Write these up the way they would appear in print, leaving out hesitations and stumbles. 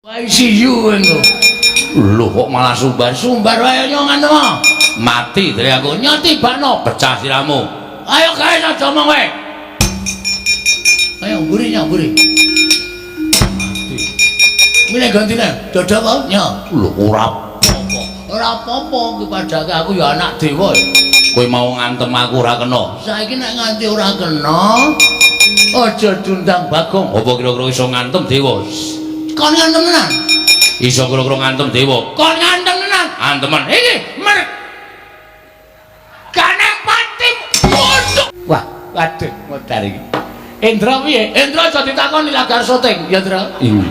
ICU engko. Lho kok malah sumbar-sumbar wae yo ngono. Mati dari aku nyoti bakno pecah siramu. Ayo gawe aja omong wae. Ayo mburi nya mburi. Mati. Mene gantine dada apa nya? Lho ora apa-apa. Ora apa-apa ki padake aku ya anak dewa. Kowe mau ngantem aku ora kena. Saiki nek nganti ora kena aja diundang Bagong. Apa kira-kira iso ngantem dewa? Kon ngantem tenan? Iso kira-kira ngantem dewa. Kon ngantem tenan? Anteman. Iki mer. Ganepati. Waduh. Wah, waduh modar iki. Indra piye? Indra aja ditakoni lagar syuting, ya Indra. Iya.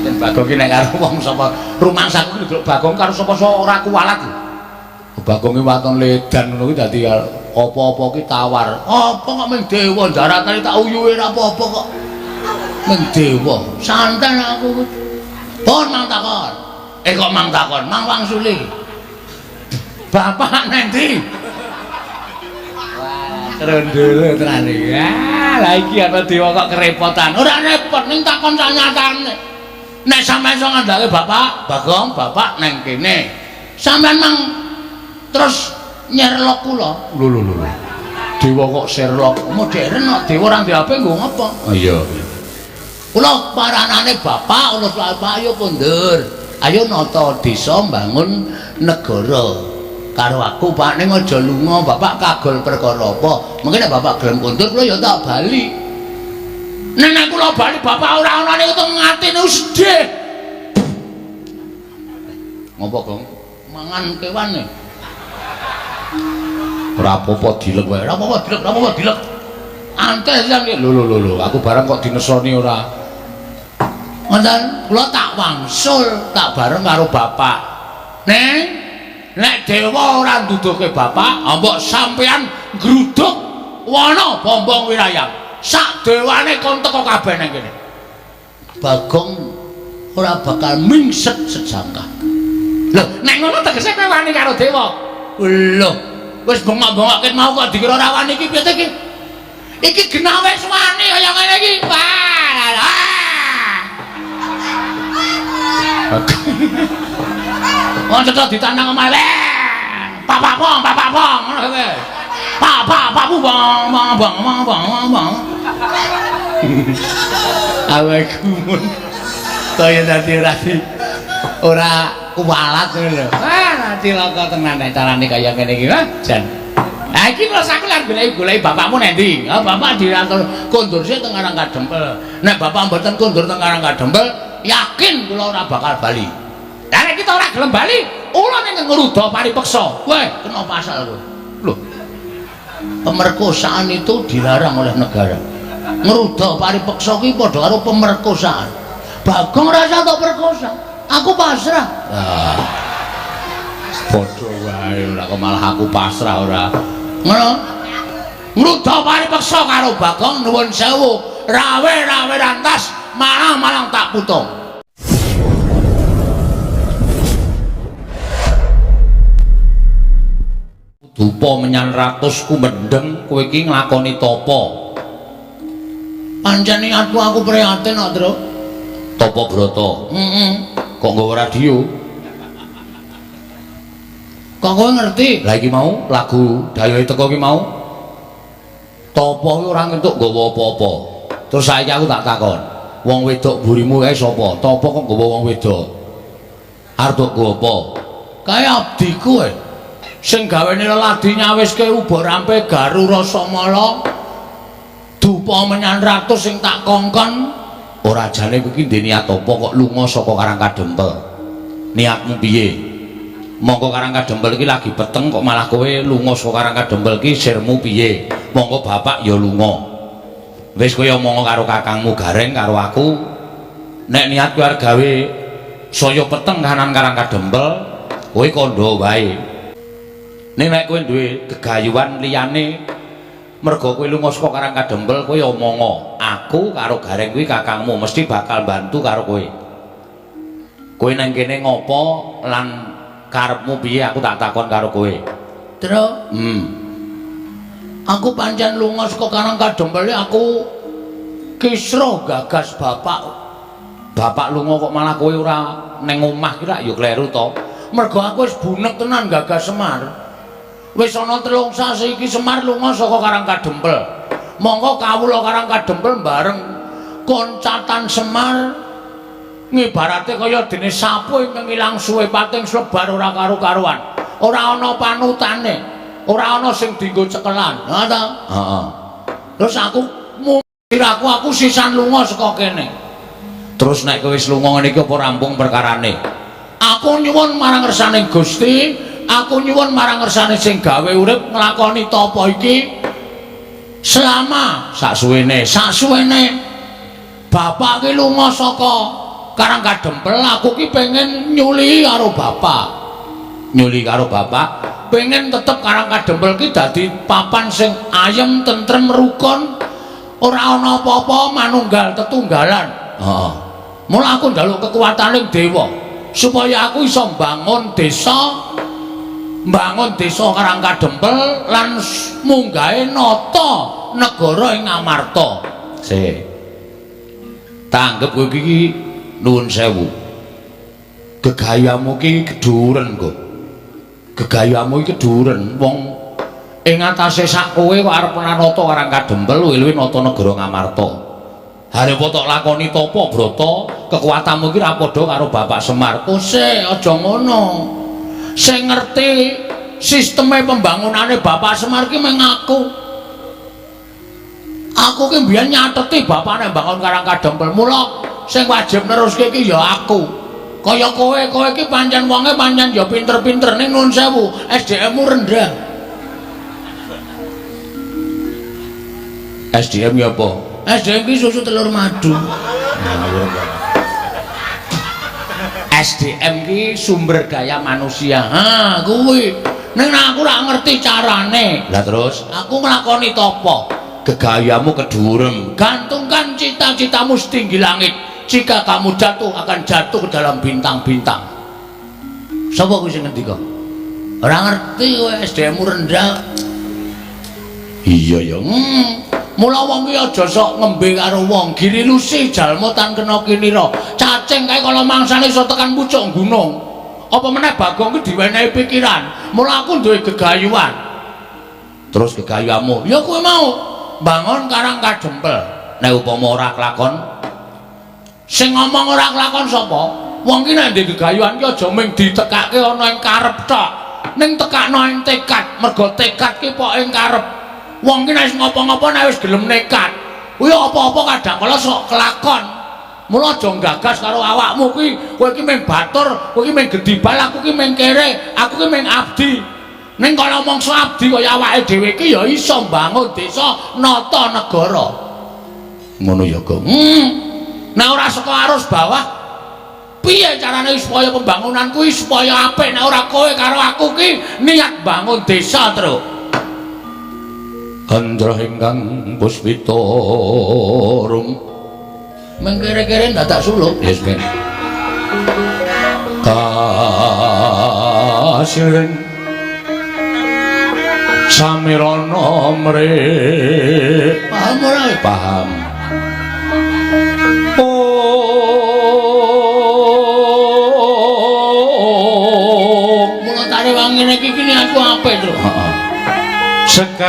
Yen Bagong ki nek karo wong sapa rumangsaku ki lho Bagong karo sapa-sapa ora kuwalat. Bagong ki waton ledan ngono ki dadi apa-apa ki tawar. Apa kok ming dewa daratane tak uyuhe ora apa-apa kok. Ming dewa. Santai aku. Pon mang takon. Eh kok mang takon, mang wangsuli. Bapak nang ndi? Wah, trondolo tenan iki. Ah, lah iki ana dewa kok kerepotan. Ora repot ning takon sanyatane. Nek sampeyan iso ngandhake bapak, Bagong, bapak nang kene. Sampeyan mang terus nyerlok kula. Lho lho lho. Dewa kok Sherlock modern kok dewa ora ndek HP nggo ngapa? Oh iya. Kula paranane bapak, kula bapak ayo kondur. Ayo nata desa mbangun negara. Karo aku Pak ning aja lunga, bapak kagol perkara apa? Mungkin nek bapak gelem kondur kula ya tak bali. Nek nek kula bali bapak ora ana niku teng atine sedih. Ngopo, Gong? Mangan kewan e. Ora apa-apa dilek wae. Ora apa-apa dilek, ora apa-apa dilek. Antes sisan iki. Lho lho lho, aku bareng kok dinesoni ora. Ngoten, kula tak wangsul, tak bareng karo bapak. Neng, nek dewa ora nduduhke bapak, mbok sampean nggruduk wana Bombong Wirayang. Sak dewane kon teko kabeh nang kene. Bagong ora bakal mingset sejangkah. Lho, nek ngono tegese kowe wani karo dewa. Lho, wis bengok-bengok ket mau kok dikira ora wani iki piye iki? Iki genah wis wani kaya ngene iki. Wah. Wong cetha ditandang omahe. Papak pong, papak pong ngono kowe. Pak pak bu bang bang bang bang bang bang. Awake gumun. Kaya dadi ora kuwalat ngono lho. Ah, cilaka tenan nek carane kaya ngene iki, wah, jan. Ha iki terus aku lan goleki-goleki bapakmu nang ndi? Ha bapak diatur kondur sik teng Karang Kadempel. Nek bapak mboten kondur teng Karang Kadempel, yakin kula ora bakal bali. Lah nek kita ora gelem bali, ula ning ngruda paripeksa. Weh, kena pasal kowe. Lho. Pemerkosaan itu dilarang oleh negara. Ngruda paripeksa ki padha karo pemerkosaan. Bagong rasa tok perkosa. Aku pasrah. Ah. Padha wae ora kok malah aku pasrah ora. Ngono. Ngruda paripeksa karo Bagong nuwun sewu. Rawe-rawe rantas malang-malang tak putung. Dupa menyan ratus kumendeng kowe iki nglakoni tapa. Pancen niatku aku prihatin kok, Truk. Tapa brata. Heeh. Kok nggawa radio? Kok kowe ngerti? Lah iki mau lagu Dayohe teko iki mau. Tapa kuwi ora ngentuk nggawa apa-apa. Terus saiki aku tak takon, wong wedok mburimu kae sapa? Tapa kok nggawa wong wedok? Arep tok nggawa apa? Kae abdiku e. Sing gawene leladi nyawiske uba rampe garu rasamala dupa menyan ratus sing tak kongkon. Ora jane kowe iki ndek niat apa kok lunga saka Karang Kadempel? Niatmu piye? Monggo Karang Kadempel iki lagi peteng kok malah kowe lunga saka Karang Kadempel iki sirmu piye? Monggo bapak ya lunga. Wis kowe omong karo kakangmu Gareng karo aku. Nek niat kowe arep gawe saya peteng kanan Karang Kadempel, kowe kandha wae. Ning nek kowe duwe gegayuhan liyane merga kowe lunga saka Karang Kadempel kowe omonga, aku karo Gareng kuwi kakangmu mesti bakal bantu karo kowe. Kowe nang kene ngopo lan karepmu piye aku tak takon karo kowe. Tru, Aku pancen lunga saka Karang Kadempel aku Kisruh gagas bapak. Bapak lunga kok malah kowe ora ning omah ki rak ya kleru to. Mergo aku wis bunek tenan gagas Semar. Wis ana 3 sasi iki Semar lunga saka Karang Kadempel. Mongko kawula Karang Kadempel bareng koncatan Semar ngibarate kaya dene sapu ingkang ilang suwe pating slebar ora karu-karuan. Ora ana panutane, ora ana sing dienggo cekelan. Ha ta? Heeh. Terus aku mumiraku aku sisan lunga saka kene. Terus nek kowe wis lunga ngene iki apa rampung perkarane? Aku nyuwun marang ngersane Gusti, aku nyuwun marang ngersane sing gawe urip nglakoni tapa iki selama saksuwene, saksuwene bapak ki lunga saka Karang Kadempel, aku ki pengen nyuli karo bapak. Nyuli karo bapak, pengen tetep Karang Kadempel ki dadi papan sing ayem, tentrem, rukun, ora ana apa-apa, manunggal tetunggalan. Heeh. Mula aku njaluk kekuataning dewa supaya aku iso mbangun desa, mbangun desa Karang Kadempel lan munggahe nata negara ing Amarta. Sik. Tanggep kowe iki nuwun sewu. Gegayamu ki keduren kok. Gegayamu iki keduren wong ing atase sak kowe kok arep nata Karang Kadempel luwih-luwih nata negara Ngamarta. Arep tok lakoni tapa brata, kekuatanmu iki ra padha karo Bapak Semar. Kose aja ngono. Sing ngerti sisteme pembangunane Bapak Semar ki mung aku. Aku ki mbiyen nyateti bapak nek mbangun Karang Kadempel. Mula sing wajib neruske ki ya aku. Kaya kowe, kowe iki pancen wonge pancen ya pinter-pinter ning nuwun sewu, SDM-mu rendah. SDM ya apa? SDM ki susu telur madu. SDM ki sumber daya manusia. Ha, kuwi. Ning aku ora ngerti carane. Lah terus aku nglakoni tapa? Gegayamu keduren. Gantungkan cita-citamu setinggi langit. Jika kamu jatuh akan jatuh ke dalam bintang-bintang. Sapa kuwi sing ngendika? Ora ngerti kowe SDM-mu rendah. Iya ya. Mula wong ki aja sok ngembe karo wong. Giri lusi jalma tan kena kinira. Cacing kae kala mangsane iso tekan pucuk gunung. Apa meneh Bagong ki diwenehi pikiran. Mula aku duwe gegayuhan. Terus gegayuhanmu? Ya kowe mau mbangun Karang Kadempel. Nek upama ora kelakon, sing ngomong ora kelakon sapa? Wong ki nek ndek gegayuhan ki aja mung ditekake ana ing karep tok. Ning tekakno ing tekad, mergo tekad ki pok ing karep. Wong ki nek wis ngopo-ngopo nek wis gelem nekat, kuwi apa-apa kadang kala sok kelakon. Mula aja gagas karo awakmu kuwi, kowe iki mung batur, kowe iki mung gedibal, aku ki mung kere, aku ki mung abdi. Ning kala mangsa abdi kaya awake dhewe iki ya iso mbangun desa, nata negara. Ngono ya, Gong. Nek ora saka arus bawah, piye carane supaya pembangunan kuwi supaya apik nek ora kowe karo aku ki niat bangun desa, Truk? Andra ingkang puspita rum mengkere-kere dadak suluk. Yes, ben. Kasirin samirana mre. Paham ora? Paham. Oh, mula tak rewangi ngene iki niatku apik, Truk. Heeh. Sekar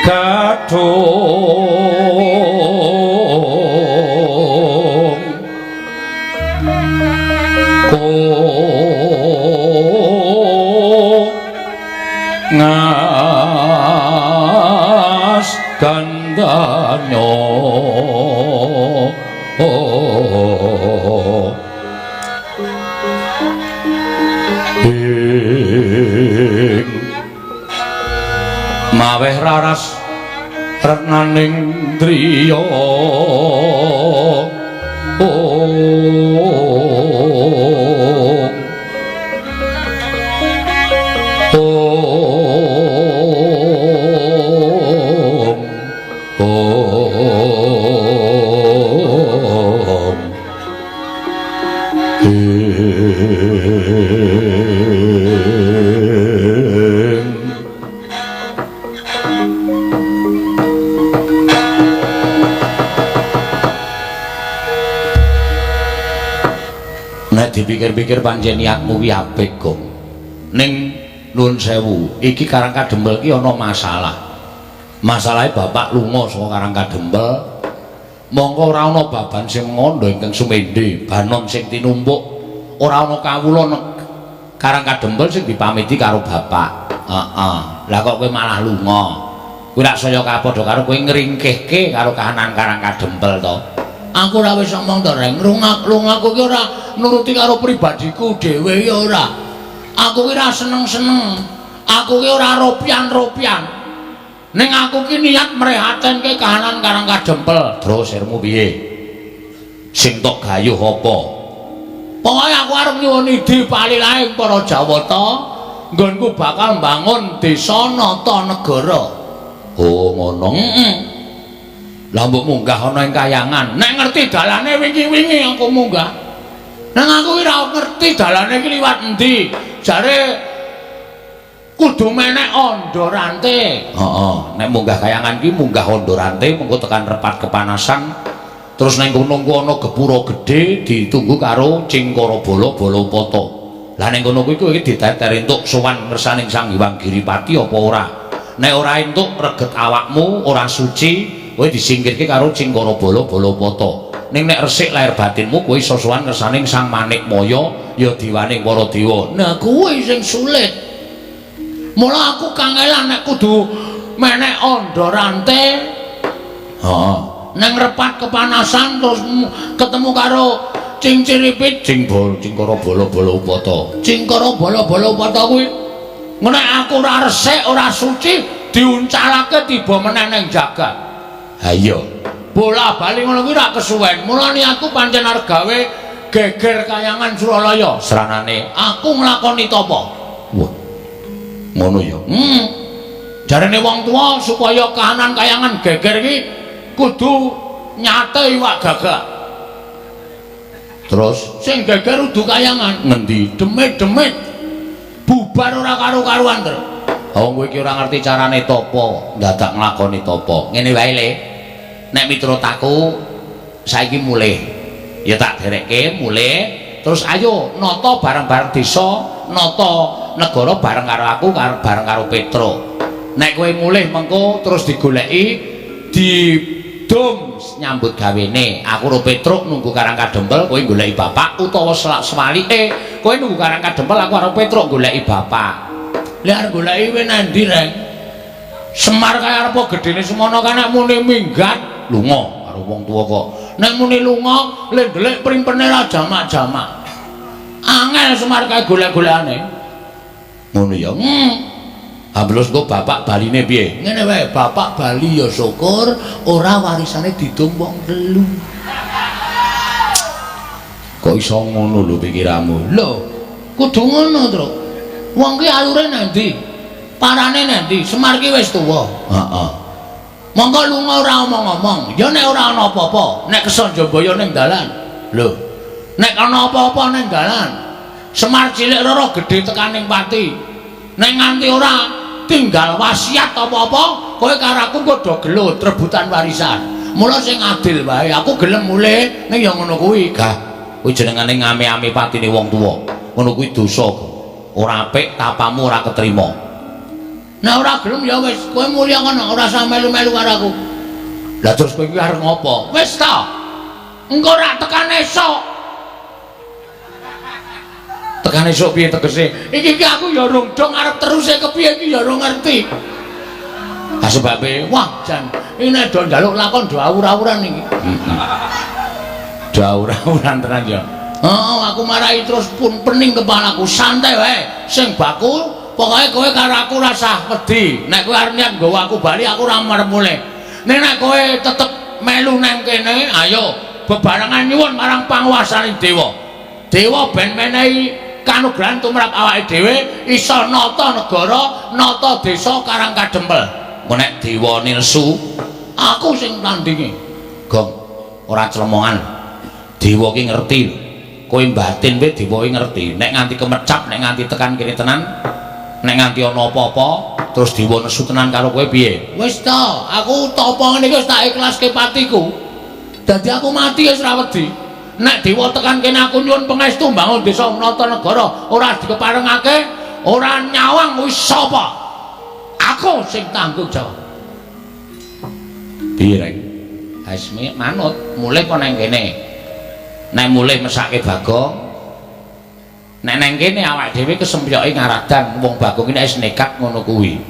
gadhung ko ngas gandanyo ing maweh raras retnaning driya. Om Om Om ing dipikir-pikir pancen niatmu ki apik, Gong. Ning nuwun sewu, iki Karang Kadempel ki ana masalah. Masalahe bapak lunga saka Karang Kadempel, mongko ora ana baban sing ngandha ingkang sumende, banon sing tinumpuk, ora ana kawula Karang Kadempel sing dipamiti karo bapak. Heeh. Lah kok kowe malah lunga? Kowe rak saya kapadha karo kowe ngringkehke karo kahanan Karang Kadempel to. Aku ora wis omong to, Reng. Lungaku ki ora nuruti karo pribadiku dhewe ya ora. Aku ki ora seneng-seneng. Aku ki ora ropian-ropian. Ning aku ki niat mrehatenke kahanan Karang Kadempel. Terus sirmu piye? Sing tok gayuh apa? Pokoke aku arep nyuwun idi palilaing para Jawata, nggonku bakal mbangun desa nata negara. Oh, ngono. Heeh. Lah mbok munggah ana ing kayangan. Nek ngerti dalane wingi-wingi aku munggah. Nang aku ora ngerti dalane iki liwat endi. Jare kudu menek andha rante. Heeh, nek munggah kayangan ki munggah andha rante mengko tekan repat kepanasan. Terus nang kono ku ana gepura gedhe ditunggu karo Cingkara Bala Balapata. Lah ning kono kuwi kowe diteter entuk sowan ngersaning Sang Hyang Giripati apa ora? Nek ora entuk reget awakmu ora suci, kowe disingkirke karo Cingkara Bala Balapata. Ning nek resik lahir batinmu kowe iso sowan ngersaning Sang Manikmaya ya diwaning para dewa. Nah kuwi sing sulit. Mula aku kangelan nek kudu menek andha rante. Heeh. Nang repat kepanasan terus ketemu karo Cingciripit, Cingkara Bala Balapata. Cingkara Bala Balapata kuwi nek aku ora resik, ora suci diuncalake tiba meneh ning jagat. Ha iya. Bola-bali ngono kuwi rak kesuwen. Mulane aku pancen arep gawe geger kayangan Suralaya. Sranane aku nglakoni tapa. Wah. Ngono ya. Jarene wong tuwa supaya kahanan kayangan geger iki kudu nyate iwak gagak. Terus sing geger udu kayangan ngendi? Demit-demit. Bubar ora karo-karuan, Tru. Oh, kowe iki ora ngerti carane tapa, dadak nglakoni tapa. Ngene wae, Le. Nek miturut aku saiki mulih. Ya tak derekke mulih, terus ayo nata bareng-bareng desa, nata negara bareng karo aku, bareng karo Petruk. Nek kowe mulih mengko terus digoleki didum nyambut gawene. Aku karo Petruk nunggu Karang Kadempel, kowe goleki bapak utawa sewalike kowe nunggu Karang Kadempel, aku karo Petruk goleki bapak. Lah arep goleki kowe nang ndi, Reng? Semar kaya arep gedene semono kan nek muni minggat lunga karo wong tuwa kok. Nek muni lunga le ndelik primpene ra jamak-jamak. Angel Semar kae golek-golekane. Ngono ya. Ambles engko bapak baline piye? Ngene wae, bapak bali ya syukur ora warisane didum wong telu. Kok iso ngono lho pikiranmu? Lho, kudu ngono, Truk. Wong ki alure nang ndi? Parane nang ndi? Semar ki wis tuwa. Heeh. Monggo lunga ora omong-omong. Ya nek ora ana apa-apa, nek kesanjabaya ning dalan. Lho, nek ana apa-apa ning dalan, Semar cilik rara gedhe tekaning pati. Nek nganti ora tinggal wasiat apa-apa, kowe karo aku padha gelut rebutan warisan. Mula sing adil wae, aku gelem mulih ning ya ngono kuwi. Gah, kuwi jenengane ngame-ame patine wong tuwa. Ngono kuwi dosa. Ora apik, tapamu ora ketrima. Nek ora gelem ya wis, kowe mulya kono, ora usah melu-melu karo aku. Lah terus kowe iki arep ngopo? Wis ta. Engko rak tekan esuk. Tekan esuk piye tegese? Iki iki aku ya rung dong arep teruse kepiye iki ya rung ngerti. Ha sebabe, wah jan, iki nek do njaluk lakon do awur-awuran iki. Do awur-awuran tenan ya. Heeh, aku marahi terus pun pening kepalaku, santai wae. Sing baku pokoke kowe karo aku ora usah wedi. Nek kowe arep niat nggawa aku bali aku ora arep mulih. Nek nek kowe tetep melu nang kene, ayo bebarengan nyuwun marang panguwasaning dewa. Dewa ben menehi kanugrahan tumrap awake dhewe iso nata negara, nata desa Karang Kadempel. Engko nek dewa nilsu, aku sing tandingi. Gong, ora clemongan. Dewa ki ngerti lho. Kowe batin wae dewa ki ngerti. Nek nganti kemecap, nek nganti tekan kene tenan, nek nganti ana apa-apa, terus dewa nesu tenan karo kowe piye? Wis ta, aku tapa ngene iki wis tak ikhlaske patiku. Dadi aku mati wis ora wedi. Nek dewa tekan kene aku nyuwun pangestu mbangun desa nata negara ora dikeparengake, ora nyawang wis sapa? Aku sing tanggung jawab. Piye, Reng? Wis manut, mulih kok nang kene. Nek mulih mesake Bagong. Nek nang kene awake dhewe kesempyoke ngaradan wong Bagong iki nek wis nekat ngono kuwi.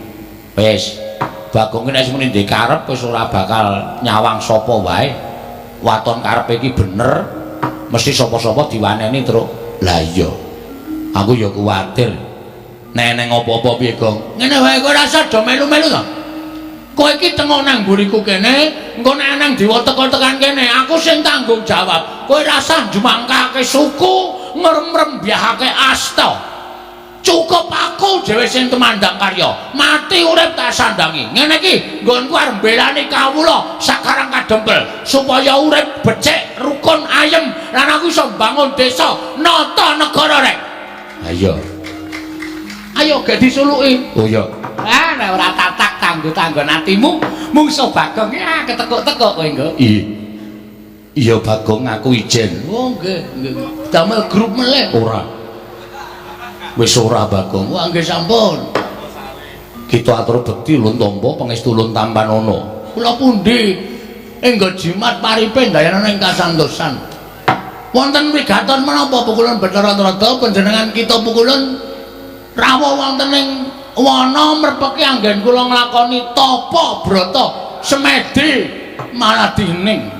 Wis Bagong iki nek wis muni ndek karep wis ora bakal nyawang sapa wae. Waton karepe iki bener, mesti sapa-sapa diwaneni, Truk. Lah iya. Aku ya kuwatir. Nek neng apa-apa piye, Gong? Ngene wae kowe rasa do melu-melu to. Kowe iki tengok nang mburiku kene, engko nek nang dewa teko tekan kene, aku sing tanggung jawab. Kowe rasah njumangkake suku, ngrembyahake asta. Cukup aku dhewe sing tumandang karya. Mati urip tak sandangi. Ngene iki nggonku arep mbelani kawula sakarang kadempel supaya urip becik, rukun, ayem lan aku iso mbangun desa nata negara, Rek. Ayo. Ayo gek disuluki. Oh iya. Ah, nek ora tatak tanggo-tanggon atimu, mungsuh Bagong ya ketekuk-tekuk kowe engko. Iya. Iya Bagong, aku ijen. Oh nggih, nggih. Damel grup melih. Ora. Wis ora Bagong. Wah nggih sampun. Kita atur bekti ulun tampa pangestu ulun tampanana. Kula pundi? Enggo jimat paripe ndayana ing kasantosan. Wonten wigaton menapa pukulun Bathara Narada panjenengan kita pukulun rawuh wonten ing wana mrepeki anggen kula nglakoni tapa brata semedi maladining.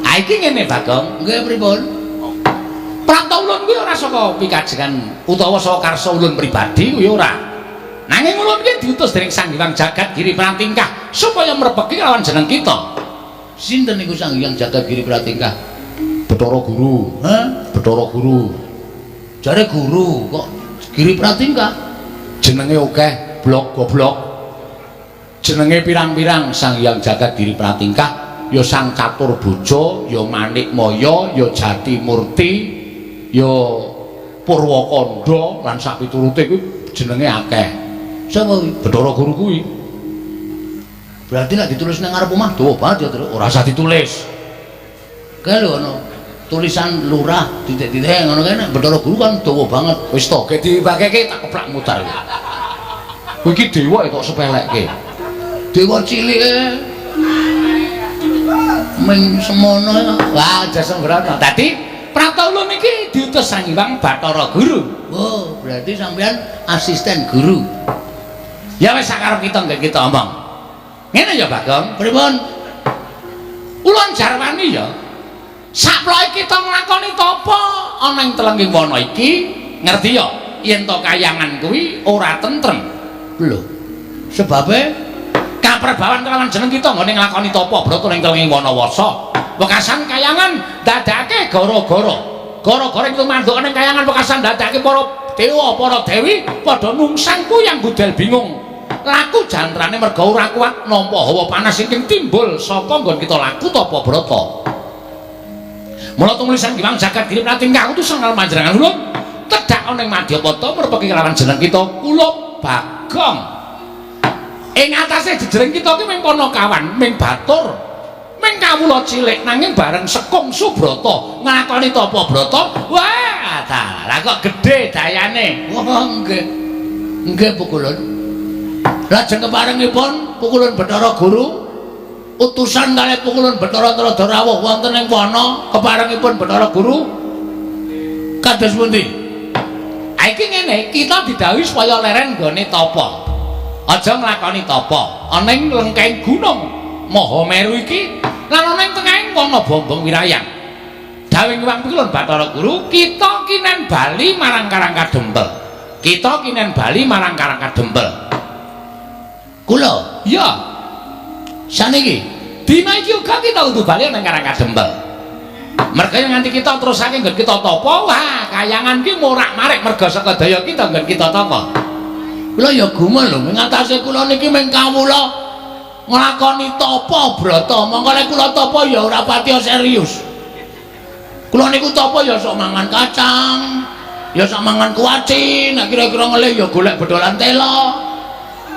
Ha iki ngene Bagong, nggih pripun? Prapta ulun kuwi ora saka pikajengan utawa saka karsa ulun pribadi kuwi ora. Nanging ulun ki diutus dening Sang Hyang Jagat Giri Pratingkah supaya mrepeki lawan jeneng kita. Sinten niku Sang Hyang Jagat Giri Pratingkah? Bathara Guru. Hah? Bathara Guru. Jare guru kok Giri Pratingkah? Jenenge akeh, blok goblok. Jenenge pirang-pirang Sang Hyang Jagat Giri Pratingkah ya Sang Catur Bojo, ya Manik Maya, ya Jati Murti, ya Purwakanda lan sak piturute kuwi jenenge akeh. Sapa kuwi? Bathara Guru kuwi. Berarti nek ditulis nang ngarep omah dawa banget ya, Truk. Ora usah ditulis. Kae lho ana tulisan lurah titik-titik ngono kae nek Bathara Guru kan dawa banget. Wis to, ge dibakeke tak keplak mutar. Kuwi iki dewa kok sepelekke. Dewa cilike ming semono. Wah, aja sembrono. Dadi prapta ulun iki diutus Sang Hyang Bathara Guru. Oh, berarti sampean asisten guru. Ya wis sakarep kita nggih kita omong. Ngene ya Bagong, pripun? Ulun jarwani ya. Saploke kita nglakoni tapa ana ing telenging wana iki, ngerti ya yen to kayangan kuwi ora tentrem. Lho. Sebabe kaprebawan kelawan jeneng kita nggone nglakoni tapa brata ning telenging wana wasa. Wekasan kayangan dadake gara-gara. Gara-gara ing tumanduk ning kayangan wekasan dadake para dewa, para dewi padha nungsang kuyang gudel bingung. Laku jantrane merga ora kuat nampa hawa panas ingkang timbul saka nggon kita laku tapa brata. Mula tumuli Sang Hyang Jagat Giri Pratingkah utusan karo panjenengan ulun tedhak ana ing Madyapata mrepeki kelawan jeneng kita kula Bagong. Ing atase jejering kita ki ming panakawan, ming batur, ming kawula cilik nanging bareng sekung subrata nglakoni tapa brata, wah dalah kok gedhe dayane. Wah nggih. Nggih pukulun. Lajeng keparengipun pukulun Bathara Guru utusan kalih pukulun Bathara Narada rawuh wonten ing wana keparengipun Bathara Guru kados pundi? Ha iki ngene, kita didhawuhi supaya leren nggone tapa. Aja nglakoni tapa ana ing lengkeng gunung Mahameru iki lan ana ing tengahing wana Bombong Wirayang. Dawuhing Hyang Pukulun Bathara Guru, kita kinen bali marang Karang Kadempel. Kita kinen bali marang Karang Kadempel. Kula? Iya. Saniki dina iki uga kita kudu bali nang Karang Kadempel. Merga nganti kita terusake nggon kita tapa, wah kayangan ki morak-marik merga saka daya kita nggon kita tapa. Kula ya gumun lho, ing atase kula niki mung kawula nglakoni tapa brata. Mongko lek kula tapa ya ora patiya serius. Kula niku tapa ya sok mangan kacang, ya sok mangan kuaci, nek kira-kira ngelih ya golek bedolan tela.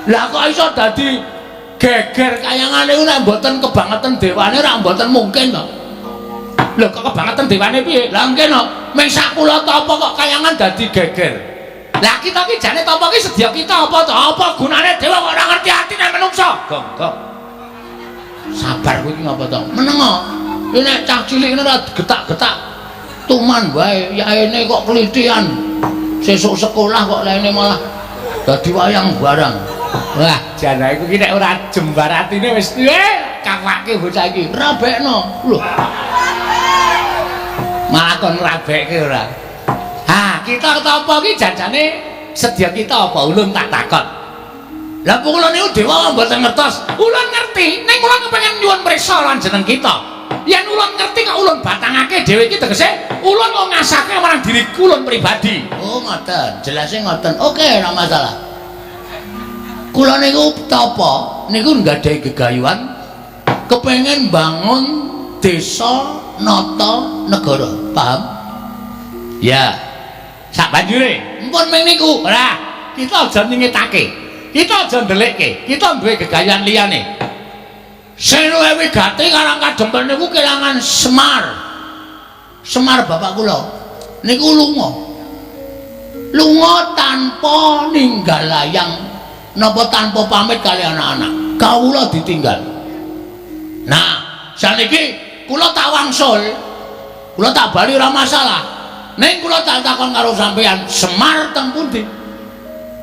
Lah kok iso dadi geger kayangan niku nek mboten kebangetan dewane ora mboten mungkin to. Lho, kok kebangetan dewane piye? Lah nggih no, mung sak kula tapa kok kayangan dadi geger. Lah kita ki jane tapa ki sedya kita apa to? Apa gunane dewa kok ora ngerti atine menungsa? Gong, gong. Sabar kowe iki ngapa to? Meneng kok. Ini nek cah cilik ngene ora getak-getak tuman wae, yaene kok klitian. Sesuk sekolah kok laine malah dadi wayang barang. Wah, jan aku ki nek ora jembar atine wis kawake bocah iki. Rabekno. Lho. Malah kon ngrabekke ora. Ha, kita tapa ki janjane sedya kita apa ulun tak takon. Lah kula niku dewa mboten ngertos. Ulun ngerti, ning kula kepengin nyuwun prisa lan jeneng kita. Yen ulun ngerti kok ulun batangake dhewe iki tegese ulun kok ngasake marang diri ulun pribadi. Oh, ngoten. Jelase ngoten. Oke, ora masalah. Kula niku tapa niku nggadahi gegayuhan kepengin bangun desa nata negara. Paham? Ya. Sak banjure, empun ming niku. Ora, kita aja nyingetake. Kita aja ndelikke. Kita duwe gegayuhan liyane. Sing luwih wigati Karang Kadempel niku kelangan Semar. Semar bapak kula niku lunga. Lunga tanpa ninggal layang napa tanpa pamit kali anak-anak. Kawula ditinggal. Nah, saniki kula tak wangsul. Kula tak bali ora masalah. Ning kula tak takon karo sampeyan, Semar teng pundi?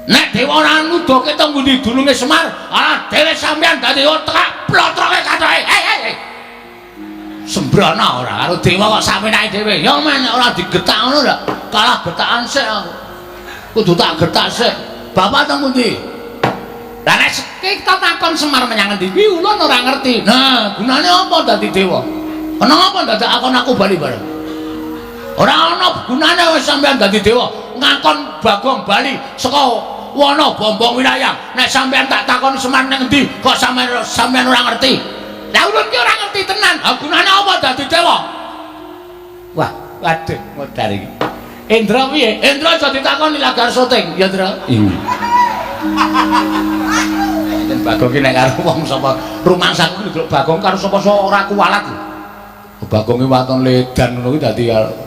Nek dewa ora nuduhke teng pundi dununge Semar, ala dhewe sampeyan dadi otak plotroke katoke. Hei hei hei. Sembrono ora karo dewa kok sakmenake dhewe. Ya men nek ora digetak ngono lho, kalah getakan sik aku. Kudu tak getak sik. Bapak teng pundi? Lah nek kita takon Semar menyang endi kuwi ulun ora ngerti. Nah, gunane apa dadi dewa? Kenapa dadak akon aku bali bareng? Ora ana gunane wis sampeyan dadi dewa. Ngakon Bagong bali saka wana Bombong Wilayah. Nek sampeyan tak takon Semar ning endi, kok sampeyan sampeyan ora ngerti. Lah ulun ki ora ngerti tenan. Ha gunane apa dadi dewa? Wah, waduh modar iki. Indra piye? Indra aja ditakoni lagar syuting, ya Indra. Iya. Yen Bagong ki nek karo wong sapa rumangsaku ki Bagong karo sapa-sapa ora kuwalat. Bagong ki waton ledan ngono kuwi dadi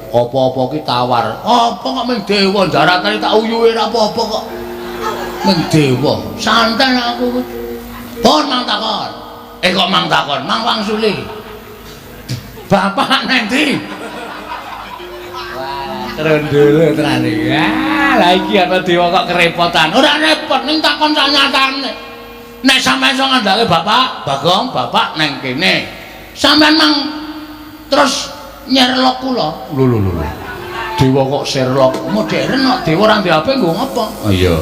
apa-apa ki tawar. Apa kok ming dewa daratane tak uyuhe ora apa-apa kok. Ming dewa. Santai aku. Pun mang takon. Eh kok mang takon, mang wangsuli. Bapak nanti. Wah, trondolo tenan iki. Ah, lah iki ana dewa kok kerepotan. Ora repot ning takon sanyatane. Nek sampeyan iso ngandhake bapak, Bagong, bapak neng kene. Sampeyan mang terus nyerlok kula. Lho lho lho. Dewa kok Sherlock modern kok dewa ora ndek HP nggo ngapa? Oh iya.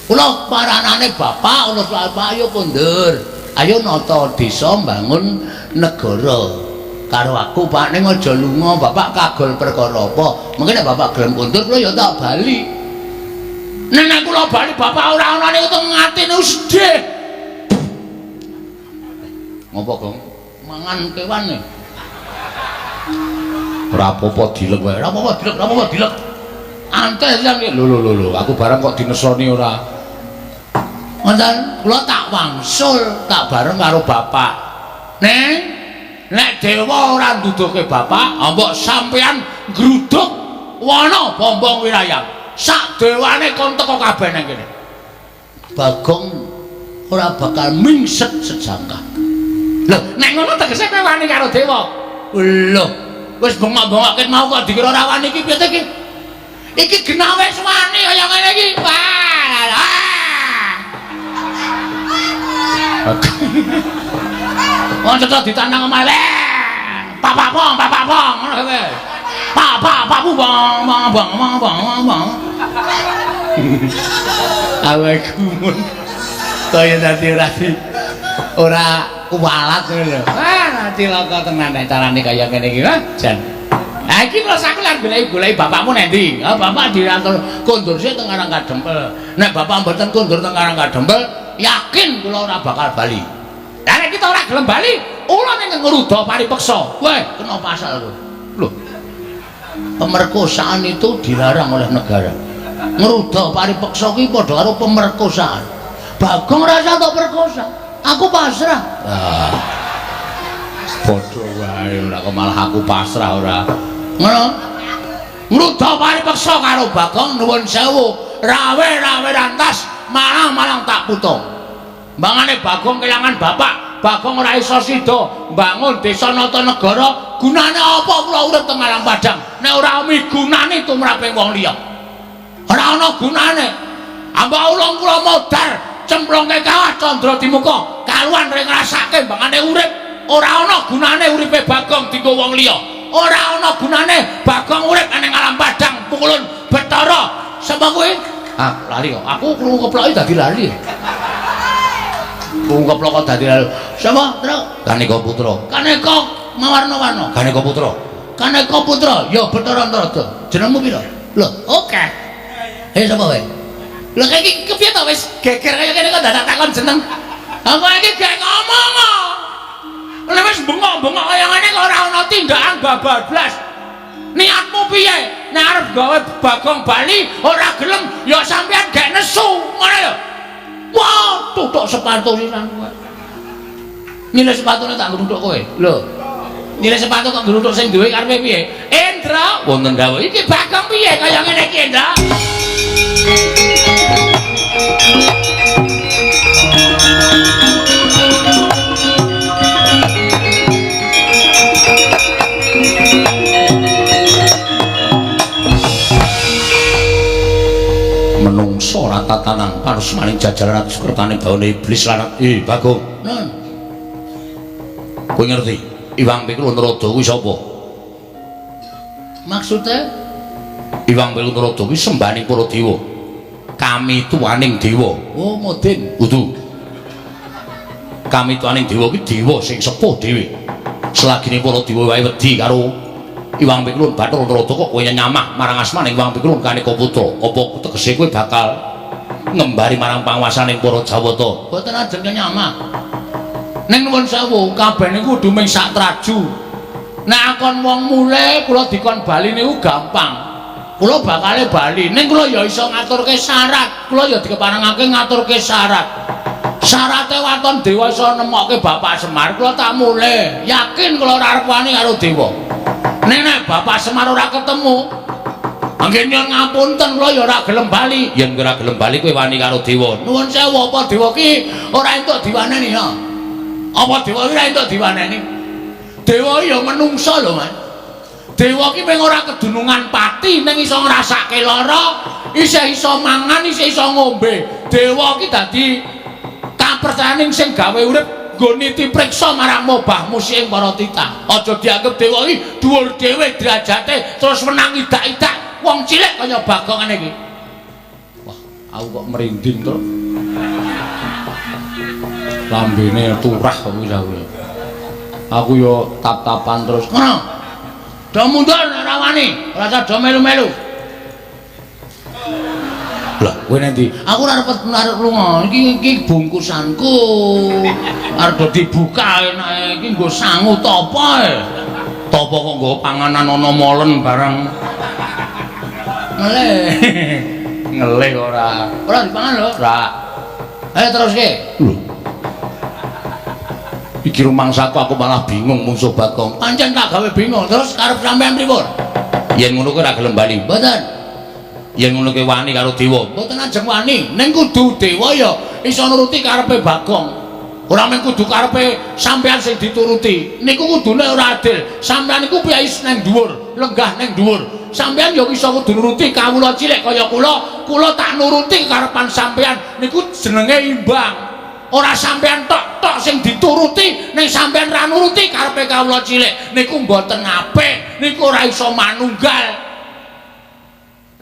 Kula paranane bapak, kula bapak ayo kondur. Ayo nata desa mbangun negara. Karo aku Pak ning aja lunga, bapak kagol perkara apa? Mungkin nek bapak gelem kondur kula ya tak bali. Nek nek kula bali bapak ora ana niku teng atine sedih. Ngopo, Gong? Mangan kewan nih. Ora apa-apa dilek wae. Ora apa-apa dilek, ora apa-apa dilek. Antes yang lho lho lho lho, aku barang kok dinesoni ora. Ngoten, kula tak wangsul, tak bareng karo bapak. Neng, nek dewa ora nduduhke bapak, mbok sampean gruduk wana Bombong Wirayang. Sak dewane kon teko kabeh nang kene. Bagong ora bakal mingset sejangkah. Lho, nek ngono tegese kowe wani karo dewa. Lho, wis bengok-bengok ket mau kok dikira ora wani iki piye iki? Iki genah wis wani kaya ngene iki. Wah. Ah. Wong cetha ditandang omahe. Papak pong, papak pong, ngono kowe. Pak pak pak bu bang bang bang bang bang bang. Awe gumun. Kaya dadi ora di ora kuwalat ngono lho. Wah, cilaka tenan nek carane kaya ngene iki, wah, jan. Lah iki terus aku lan goleki-goleki bapakmu nang ndi? Ah, bapak diatur kondur sik teng Karang Kadempel. Nek bapak mboten kondur teng Karang Kadempel, yakin kula ora bakal bali. Lah nek kita ora gelem bali, ula ning ngruda paripeksa. Weh, kena pasal kowe. Lho. Pemerkosaan itu dilarang oleh negara. Ngruda paripeksa kuwi padha karo pemerkosaan. Bagong rasa tok perkosa. Aku pasrah. Ah. Padha wae ora kok malah aku pasrah ora. Ngono. Ngruda paripeksa karo Bagong nuwun sewu, rawe-rawe rantas malang-malang tak putung. Mbangane Bagong kelangan bapak, Bagong ora iso sida mbangun desa Natanegara, gunane apa kula urip teng alam padang nek ora migunani tumraping wong liya. Ora ana gunane. Ambak ulung kula modar cemplungke kawah candra dimuka, kaluan ring ngrasake mbangane urip. Ora ana gunane uripe Bagong dienggo wong liya. Ora ana gunane Bagong urip ning alam padang pukulun Bathara. Sapa kuwi? Ah, lali kok. Aku krungu keploki dadi lali. Krungu keplok kok dadi lali. Sapa, Tru? Kaneka Putra. Kaneka mawarna-warna. Kaneka Putra. Kaneka Putra, ya Bathara Antarada. Jenengmu pira? Lho, oke. Hei, sapa kowe? Lho iki kepiye to wis geger kaya kene kok dadak takon jeneng. Aku iki gek ngomong kok. Lha wis bengok-bengok kaya ngene kok ora ana tindakan babablas. Niatmu piye? Nek arep gawe Bagong bali ora gelem ya sampean gek nesu, ngono lho. Wah, tutuk sepatu sisan kowe. Nyilih sepatune tak ngruthuk kowe. Lho. Nyilih sepatu kok ngruthuk sing duwe karepe piye? Indra, wonten dawuh. Iki Bagong piye kaya ngene iki, Indra? Menungso ora tatanan panusmaning jajaran atus kertane bawane iblis lan Bagong. Nun. Kowe ngerti Iwang Pikul Narada kuwi sapa? Maksude Iwang Pikul Narada kuwi sembahaning para dewa. Kami tuaning dewa. Oh, modin. Kudu. Kami tuaning dewa kuwi dewa sing sepuh dhewe. Selagine para dewa wae wedi karo Iwang Pikul Bathara Narada kok kowe nyamah marang asmaning Iwang Pikul Kaneka Putra. Apa tegese kowe bakal ngembari marang panguwasaning para Jawata? Mboten ajeng nyamah. Ning nuwun sewu, kabeh niku kudu ming sak traju. Nek akon wong mule kula dikon bali niku gampang. Kula bakale bali, ning kula ya iso ngaturke syarat. Kula ya dikeparengake ngaturke syarat. Syarate waton dewa iso nemokke Bapak Semar, kula tak mule. Yakin kula ora arep wani karo dewa. Ning nek Bapak Semar ora ketemu, anggen nyuwun ngapunten kula ya ora gelem bali. Yen ora gelem bali kowe wani karo dewa. Nuwun sewu, apa dewa ki ora entuk diwaneni ya? Apa dewa ki ora entuk diwaneni? Dewa ya menungsa lho, Mas. Dewa ki mung ora kedunungan pati ning iso ngrasake lara, isih iso mangan, isih iso ngombe. Dewa ki dadi kapercayaning sing gawe urip nggo niti priksa marang mobah musiking para titah. Aja dianggep dewa iki dhuwur dhewe derajate terus menang idak-idak wong cilik kaya Bagong ngene iki. Wah, aku kok merinding to. Lambene turah kuwi aku. Aku yo tap-tapan terus. Ngono. Do mundur ora wani, ora usah do melu-melu. Lah, kowe nanti aku ora arep arep lunga. Iki iki bungkusanku. Arep do dibuka enake iki nggo sangu tapa e. Tapa kok nggo panganan ana molen barang. Ngelih. Ngelih ora. Ora dipangan lho. Ora. Ayo teruske. Lho. Iki rumangsaku aku malah bingung mungsuh Bagong. Pancen tak gawe bingung. Terus karep sampean pripun? Yen ngono kowe ora gelem bali. Mboten. Yen ngono kowe wani karo dewa. Mboten ajeng wani. Ning kudu dewa ya iso nuruti karepe Bagong. Ora mung kudu karepe sampean sing dituruti. Niku kudune ora adil. Sampean niku piye nang dhuwur, lenggah nang dhuwur. Sampean ya iso kudu nuruti kawula cilik kaya kula. Kula tak nuruti karepan sampean. Niku jenenge imbang. Ora sampean tok tok sing dituruti, ning sampean ra nuruti karepe kawula cilik. Niku mboten apik. Niku ora iso manunggal.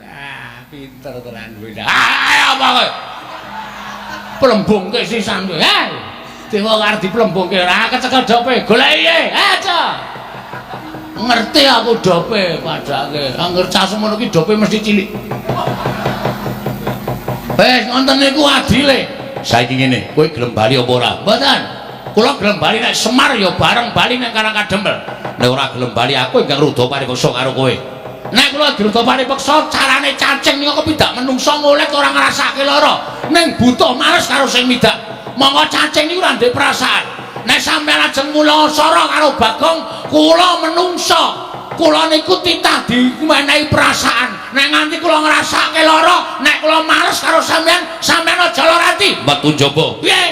Ah, pinter tenan kowe. Ah, apa kowe? Plembungke sisan kowe. Hei. Dewa arep diplembungke ora kecekel dope. Goleki e. Aja. Ngerti aku dope padake. Angger cah semono ki dope mesti cilik. Wis ngoten niku adile. Saiki ngene, kowe gelem bali apa ora? Mboten. Kula gelem bali nek Semar ya bareng bali nek Karang Kadempel. Nek ora gelem bali aku ingkang rudha paripeksa karo kowe. Nek kula dirudha paripeksa carane cacing niku kepidak menungsa ngolet ora ngrasake lara. Ning butuh males karo sing midak. Monggo cacing niku ora ndek perasaan. Nek sampeyan Lajeng kula sara karo Bagong, kula menungsa. Kula niku titah dimenehi perasaan. Nek nganti kula ngrasake lara, nek kula males karo sampean, sampean aja lara ati. Metu njaba. Piye?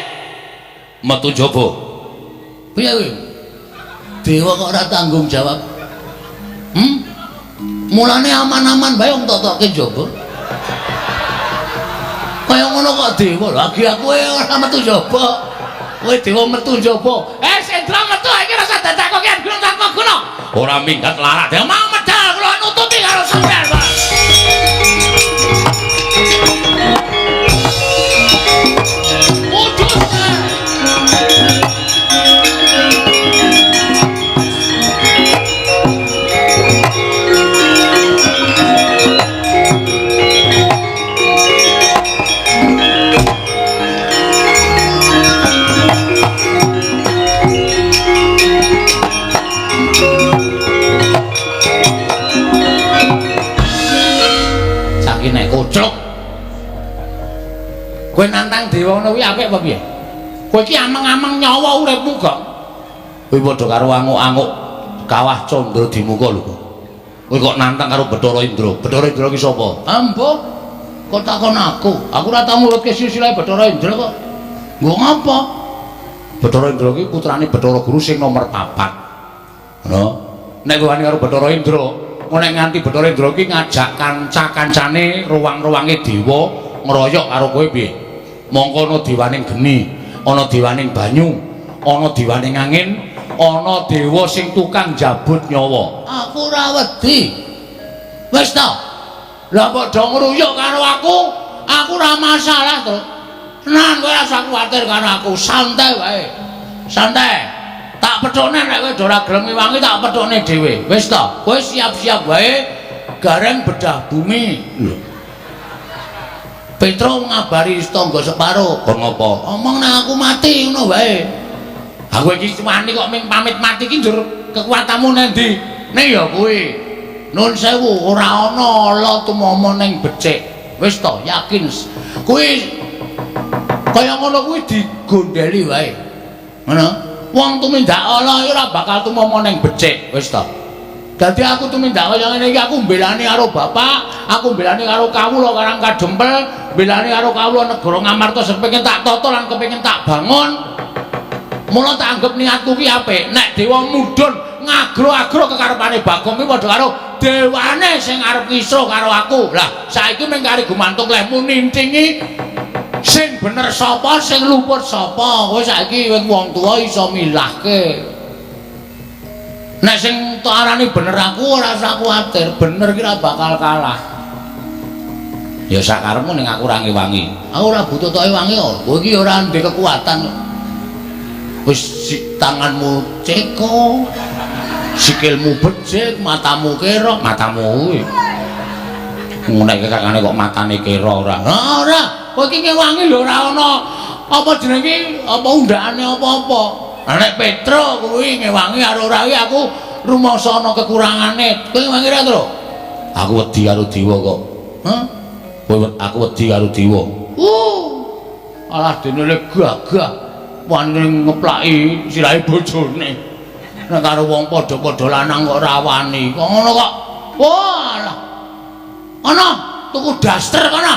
Metu njaba. Piye kuwi? Dewa kok ora tanggung jawab. Hmm? Mulane aman-aman bae wong totoke njaba. Kaya ngono kok dewa. Lagi aku ora metu njaba. Kowe dewa metu njaba. Eh, Sendra metu iki rasa dadak kok gunung tanpa guna. Ora minggat larat. Ya mau medal kula nututi karo sampean, Pak. Wujud. Saiki nek koclok. Kowe nantang dewa ngono kuwi apik apa piye? Kowe iki ameng-ameng nyawa uripmu kok. Kowe padha karo anguk-anguk kawah Candra Dimuka lho kok. Kowe kok nantang karo Bathara Indra. Bathara Indra ki sapa? Ambo. Kok takon aku? Aku ora tau ngurutke silsilah Bathara Indra kok. Nggo ngapa? Bathara Indra ki putrane Bathara Guru sing nomor 4. Ngono. Nek kowe wani karo Bathara Indra, nek nganti Bathara Indra ki ngajak kanca-kancane ruang-ruange dewa ngroyok karo kowe piye? Mongko ana dewaning geni, ana dewaning banyu, ana dewaning angin, ana dewa sing tukang jabut nyawa. Aku ora wedi. Wis ta. Lah mbok do ngruyuk karo aku, aku ora masalah to. Tenan kowe ora usah kuwatir karo aku, santai wae. Santai. Tak pethukne nek kowe ora gelem ngewangi tak pethukne dhewe. Wis ta, kowe siap-siap wae gareng bedah bumi. Lho. Petro ngabari tangga separo. Kon ngopo? Omong nek aku mati ngono wae. Aku iki wani kok ming pamit mati iki njur kekuatanmu nang ndi? Ning ya kuwi. Nun sewu ora ana ala tumama ning becik. Wis ta, yakin. Kuwi kaya ngono kuwi digondeli wae. Ngono. Wong tumindak ala ora bakal tumama ning becik, wis ta. Dadi aku tumindak kaya ngene iki aku mbelani karo bapak, aku mbelani karo kawula Karang Kadempel, mbelani karo kawula negara Ngamarta sing pengen tak tata lan kepengin tak bangun. Mula tak anggap niatku ki apik. Nek dewa mudhun ngagro-agro kekarepane Bagong ki padha karo dewane sing arep ngisro karo aku. Lah saiki mung kari gumantung lehmu nintingi sing bener sapa, sing luput sapa. Kowe saiki wong tuwa iso milahke. Nek sing tok arani bener aku ora usah kuwatir, bener ki ora bakal kalah. Ya sakarepmu ning aku ora ngewangi. Aku ora butuh tok ewangi kok. Kowe iki ora ndek kekuatan. Wis tanganmu ceko, sikilmu becik, matamu kerok, matamu kuwi. Ngene iki kakane kok matane kera ora? Ora, kowe iki ngewangi lho ora ana apa jenenge apa undakane apa-apa. Lah nek Petro kuwi ngewangi karo ora kuwi aku rumangsa ana kekurangane. Kowe ngewangi ora, Tru? Aku wedi karo dewa kok. Hah? Kowe aku wedi karo dewa. Alah dene le gagah wani ngeplaki sirahe bojone. Nek karo wong padha-padha lanang kok ora wani. Kok ngono kok. Walah. Ana tuku daster kono.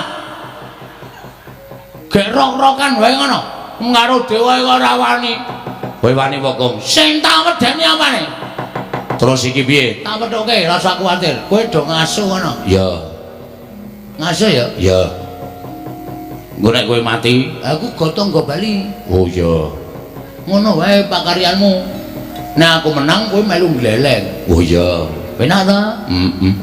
Gek rok-rokan wae ngono. Karo dewa kok ora wani. Kowe wani apa, Kong? Sing tak wedeni apane? Terus iki piye? Tak pethuke, ora usah kuwatir. Kowe do ngaso ngono. Ya. Ngaso ya? Ya. Engko nek kowe mati, aku gotong nggo bali. Oh iya. Ngono wae pakaryanmu. Nek aku menang kowe melu gleleng. Oh iya. Penak ta? Heeh.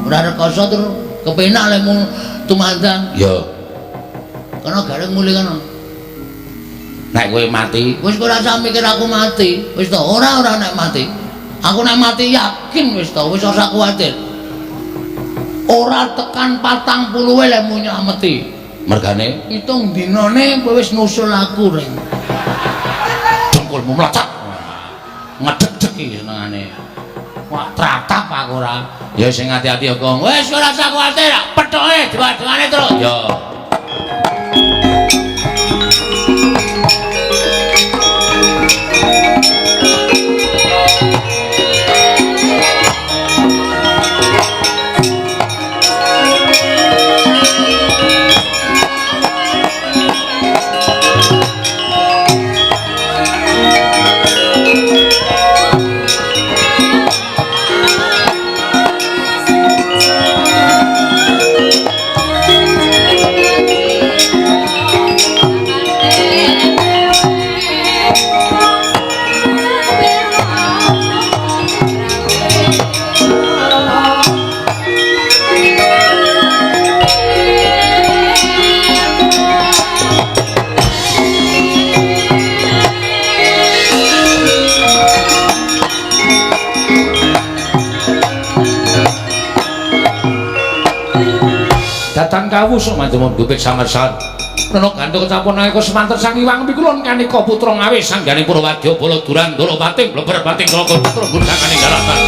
Ora rekoso terus kepenak lemu tumandang. Ya. Kono gareng mulih kono. Nek kowe mati, wis ora usah mikir aku mati. Wis to, ora ora nek mati. Aku nek mati yakin wis to, wis ora usah kuwatir. Ora tekan 40 lemu nyameti. Mergane pitung dinane kowe wis nusul aku reng. Dengkulmu mlecet. Ngedeg-deg iki senengane. Wah, tratap aku ora. Ya sing ati-ati ya, Kong. Wis ora usah kuwatir, pethoke dewa-dewane terus. Ya. dawuh sok manjemon gupit samersan. Rena gandha kecapon nalika semanten sang Hyang Pikulun kanika putra ngawe sangganing Purwadya Bala Durandara pating bleber pating tlaga putra gunakane daratan.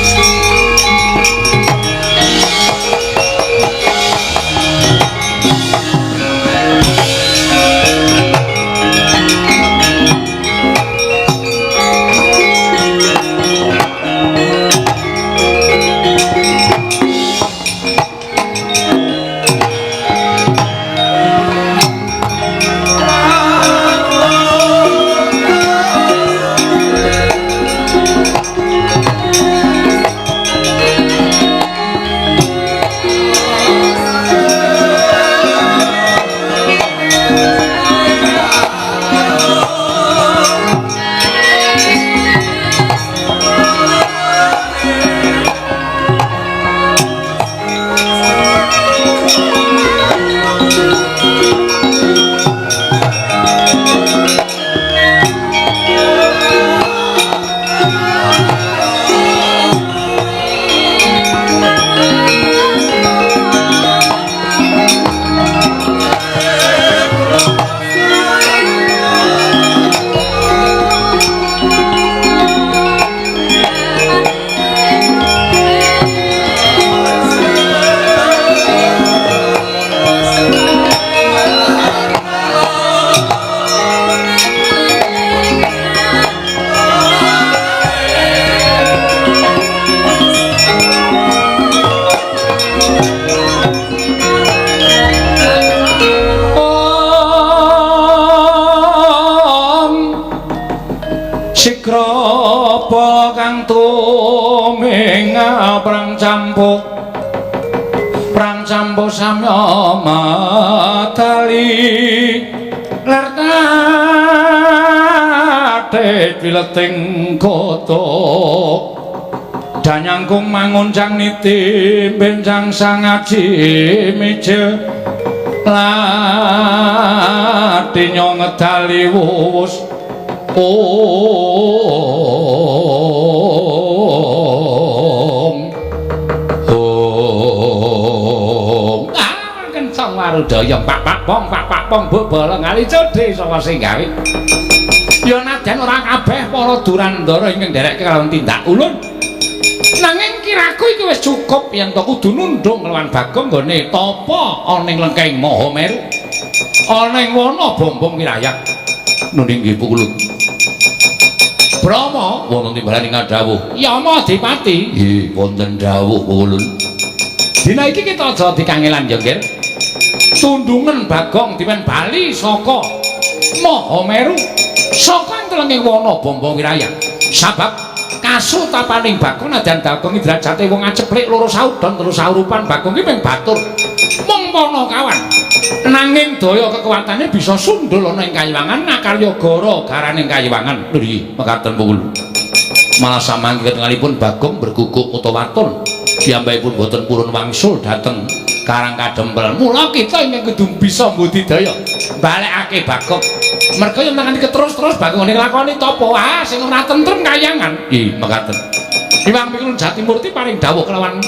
Prang campo samya matali ler kathit wileting kota danyangkung manguncang niti benjang sangaji mijil latinya ngedali wus om ah kencang warudaya pak pak pong pak pak pong buk bolong ali codhe saka sing gawe ya nadyan ora kabeh para durandara ingkang nderekke kalawan tindak ulun nanging kiraku iki wis cukup yen to kudu nundung lawan Bagong nggone tapa ana ing lengkeng Mahameru ana ing wana bombong wirayak nunding nggih pukulun Brahma wonten timbalan ing dawuh Yama Dipati nggih wonten dawuh pukulun dina iki kita aja dikangelan ya nggih tundungan Bagong diwen bali saka Mahameru saka ing wana bombong wirayak sabab kasutapaning Bagong nadyan Bagong derajate wong aceplik loro saudon telu saurupan Bagong ki mung batur mung panakawan nanging daya kekuatane bisa sundul ana ing kayiwangan nakarya gara garaning kayiwangan nggih mekaten pungul malah samangke ketingalipun Bagong berguguk utawa waton piyambakipun boten purun wangsul dhateng Karang Kadempel mula kita ingkang kudu bisa mbudidaya balekake Bagong merga yen nangani keterus-terus Bagong nglakoni tapa ah sing ora tentrem kayangan nggih mekaten Hyang Pikulun Jatimurti paring dawuh kelawan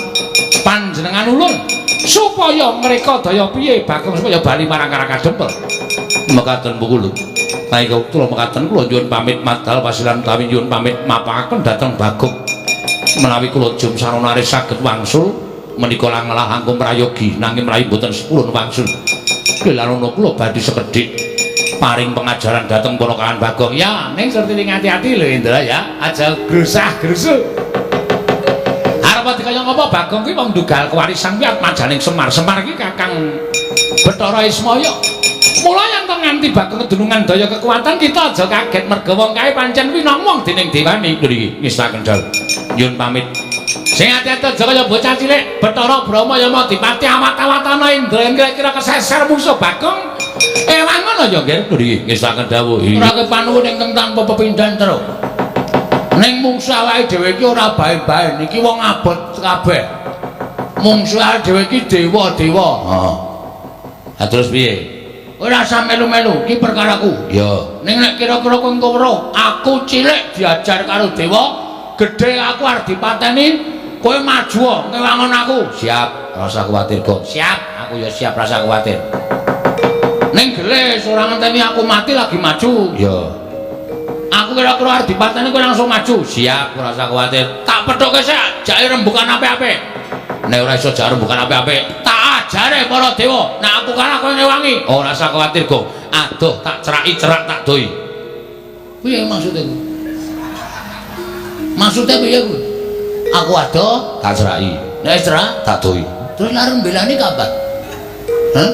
panjenengan ulun supaya mereka daya piye Bagong supaya bali marang Karang Kadempel mekaten pukulun nalika wektu mekaten kula nyuwun pamit madal pasilan utawi nyuwun pamit mapaken dhateng Bagong menawi kula jum saronare saged wangsul menika langlah langkung prayogi nanging mrayi mboten sepurun wangsul lelanono kula badhe sekedhik paring pengajaran dhateng ponakan Bagong ya ning serti ati-ati lho Indra ya aja grusah-grusuh arep dikaya ngapa Bagong kuwi wong ndugal kewarisan kuwi atmajaning Semar. Semar iki Kakang Bathara Ismaya. Mula yen to nganti Bagong kedunungan daya kekuatan kita aja kaget merga wong kae pancen kuwi ngomong dening dewani. Nggih ngestaken dawuh. Nyuwun pamit. Sing ati-ati aja kaya bocah cilik Bathara Brahma Yama Dipati awat-awatana Indra yen kira-kira keseser mungsuh Bagong. Ewang ngono ya nggih. Nggih ngestaken dawuh. Ora kepanuwun ingkang tanpa pepindhan terus. Ning mungsuh awake dhewe iki ora bae-bae, niki wong abot kabeh. Mungsuh awake dhewe iki dewa-dewa. Heeh. Ha terus piye? Ora usah melu-melu, iki perkaraku. Ya. Ning nek kira-kira kowe engko weruh, aku cilik diajar karo dewa, gedhe aku arep dipateni, kowe maju ngewangon aku. Siap, ora usah kuwatir kok. Siap, Aku ya siap rasa kuwatir. Ning gelis ora ngenteni aku mati lagi maju. Ya. Aku kira-kira arep dipateni kowe langsung maju. Siap, ora usah kuwatir. Tak pethuke sik, jake rembukan apik-apik. Nek ora iso jak rembukan apik-apik, tak ajare para dewa. Nek aku kalah kowe ngewangi. Ora usah kuwatir, Gong. Aduh, tak ceraki cerak tak doi. Piye maksude kuwi? Maksude piye kuwi? Aku adoh, tak ceraki. Nek cerak, tak doi. Terus lareng belani kapan? Hah?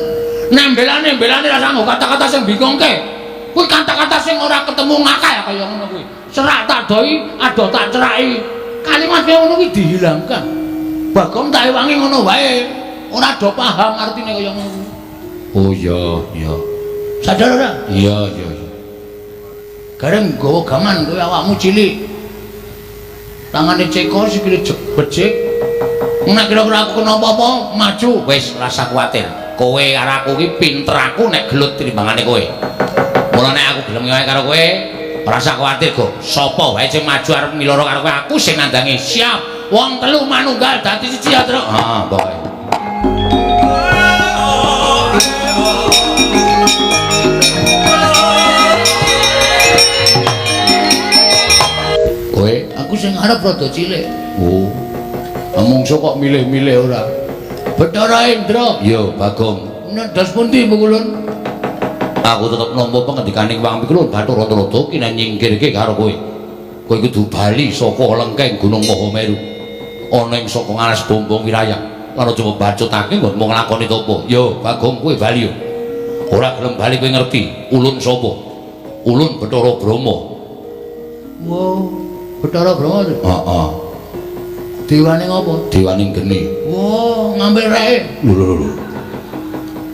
Nek belani rasa nggo kata-kata sing bingungke. Kuwi kata-kata sing ora ketemu ngakal kaya ngono kuwi. Cerak tak doi, adoh tak ceraki. Kalimat kaya ngono kuwi dihilangkan. Bagong tak ewangi ngono wae. Ora do paham artine kaya ngono kuwi. Oh iya, iya. Sadar ora? Iya, iya, iya. Gareng nggawa gaman kowe awakmu cilik. Tangane ceko sikile becik. Nek kira-kira aku kena apa-apa, maju. Wis rasa kuwatir. Kowe karo aku ki pinter aku nek gelut timbangane kowe. Mula nek aku gelem ngewangi karo kowe, ora usah kuwatir, Go. Sapa wae sing maju arep miloro karo kowe, aku sing nandangi. Siap. Wong telu manunggal dadi siji ya, Truk. Heeh, pokoke. Kowe, aku sing arep rada cilik. Oh. Mungso kok milih-milih ora? Bathara Indra. Iya, Bagong. Nendas pundi Pukulun? Aku tetep nampa pengendikaning Wang Pikulun Bathara Narada kina nyingkirke karo kowe. Kowe kudu bali saka lengkeng Gunung Mahameru. Ana ing saka ngalas Bombong Wirayang. Lan aja mbacutake nggonmu nglakoni tapa. Yo, Bagong kowe bali yo. Ora gelem bali kowe ngerti ulun sapa? Ulun Bathara Brahma. Wo, Bathara Brahma. Heeh. Dewane ngopo? Dewane geni. Wo, ngambil reke. Lho lho lho.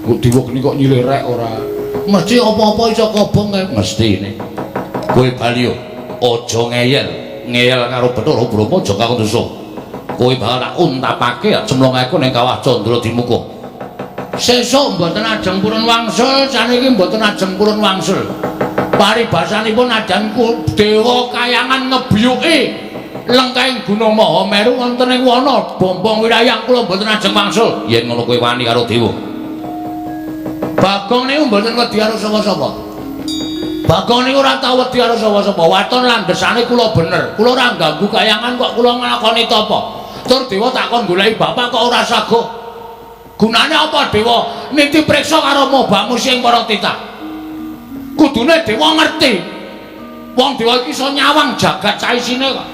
Kok dewa geni kok nyilih rek ora? Mesti apa-apa iso kobong kae. Mesti ne. Kowe bali yo. Aja ngeyel. Ngeyel karo Bathara Brahma aja karo dosa. Kowe bakal tak untapake cemlongake ning kawah Candra Dimuka. Sesuk mboten ajeng purun wangsul, saniki mboten ajeng purun wangsul. Paribasanipun adan dewa kayangan ngebiyuki lengkahing Gunung Mahameru wonten ing wana Bombong Wirayang kula mboten ajeng wangsul. Yen ngono kowe wani karo dewa. Bagong niku mboten wedi karo sapa-sapa. Bagong niku ora tau wedi karo sapa-sapa. Waton landhesane kula bener. Kula ora ganggu kayangan kok kula nglakoni tapa. Tur dewa takon goleki bapak kok ora saguh. Gunane apa dewa? Niti priksa karo mobamu sing para titah. Kudune dewa ngerti. Wong dewa iki iso nyawang jagat saisine kok.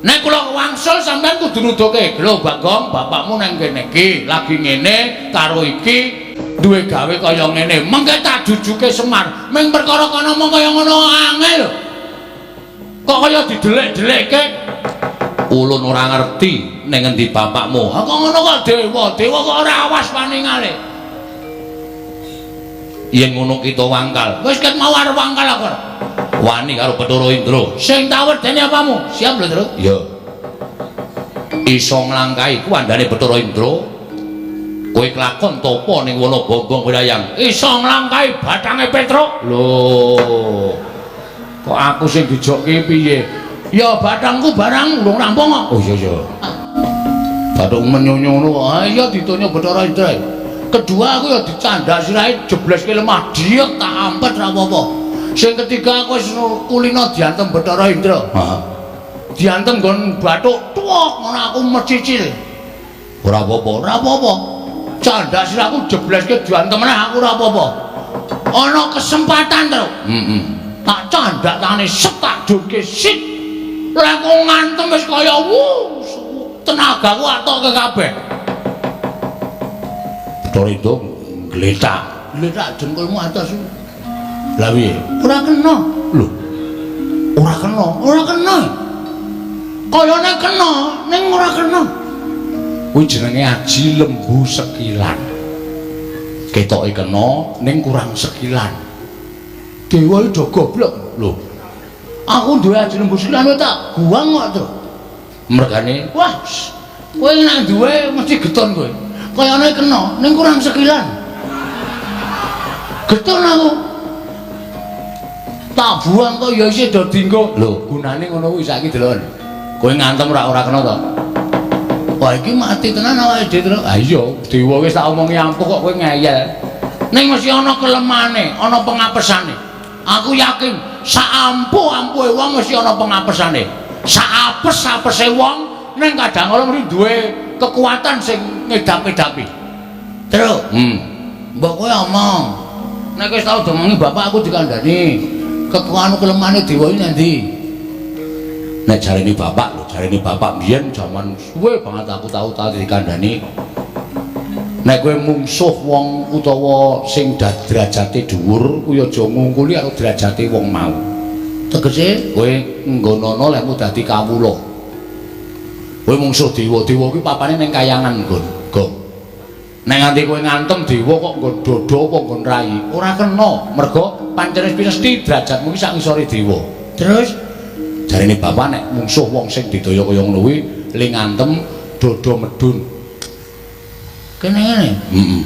Nek kula wangsul sampean kudu nuduhke, "Lho Bagong, bapakmu nang kene iki lagi ngene karo iki duwe gawe kaya ngene." Mengke tak jujuke Semar. Ming perkara kono mung kaya ngono angel. Kok kaya didelek-delekke? Ulun ora ngerti ning ngendi bapakmu. Ha kok ngono kok dewa, dewa kok ora awas paningale. Yen ngono kita wangkal. Wis ket mau arep wangkal aku. Wani karo Bathara Indra. Sing tak wedeni apamu? Siap lho, Truk. Iya. Iso nglangkahi kuwandane Bathara Indra. Kowe kelakon tapa ning wana Bombong Wirayang. Iso nglangkahi bathange Petruk. Lho. Kok aku sing dijokke piye? Ya bathangku barang urung rampung kok. Oh iya iya. Bathuk menyonyo ngono kok. Ha iya ditonyo Bathara Indra. Kedua aku ya dicandak sirahe jebleske lemah diek tak ampet ra apa-apa. Sing ketiga aku wis kulino diantem Bathara Indra. Heeh. Diantem nggon bathuk tuwek ngono aku mecicil. Ora apa-apa, ora apa-apa. Candak sirahku jebleske diantem meneh aku ora apa-apa. Ana kesempatan, Truk. Heeh. Tak candak tangane set tak durke sit. Lah kok ngantem wis kaya wuh, tenagaku atokke kabeh. Bathara Indra ngletak. Ngletak dengkulmu atas. Lah piye? Ora kena. Lho. Ora kena, ora kena. Kayane kena, ning ora kena. Kuwi jenenge aji lembu sekilan. Ketoke kena ning kurang sekilan. Dewa iki do goblok. Lho. Aku duwe aji lembu sekilan tak guang kok, Truk. Mergane, wah, kowe nek duwe mesti geton kowe. Kayane kena ning kurang sekilan. Geton aku. Tak buang kok ya isih do dinggo. Lho, gunane ngono kuwi saiki deloken. Kowe ngantem ora ora kena to? Wah iki mati tenan awake dhewe. Ha iya, dewa wis tak omongi ampuh kok kowe ngeyel. Ning mesti ana kelemane, ana pengapesane. Aku yakin sak ampuh-ampuhe wong mesti ana pengapesane. Sak apes-apese wong ning kadang kala mesti duwe kekuatan sing ngedap-edapi. Truk. Mbok kowe omong. Nek wis tau domongi bapak aku dikandhani, kekuatan kelemane dewa iki nang ndi? Nek jarene bapak lho, jarene bapak biyen jaman suwe banget aku tau dikandhani. Nek kowe mungsuh wong utawa sing derajate dhuwur, kuwi aja ngungkuli karo derajate wong mau. Tegese kowe nggonono lehmu dadi kawula. Kowe mungsuh dewa, dewa kuwi papane ning kayangan nggon. Gong. Nek nganti kowe ngantem dewa kok nggon dada apa nggon rai, ora kena. Mergo pancen wis mesti derajatmu ki sak ngisore dewa. Terus jarene bapak nek mungsuh wong sing didaya kaya ngono kuwi le ngantem dada medun. Kene ngene. Heeh.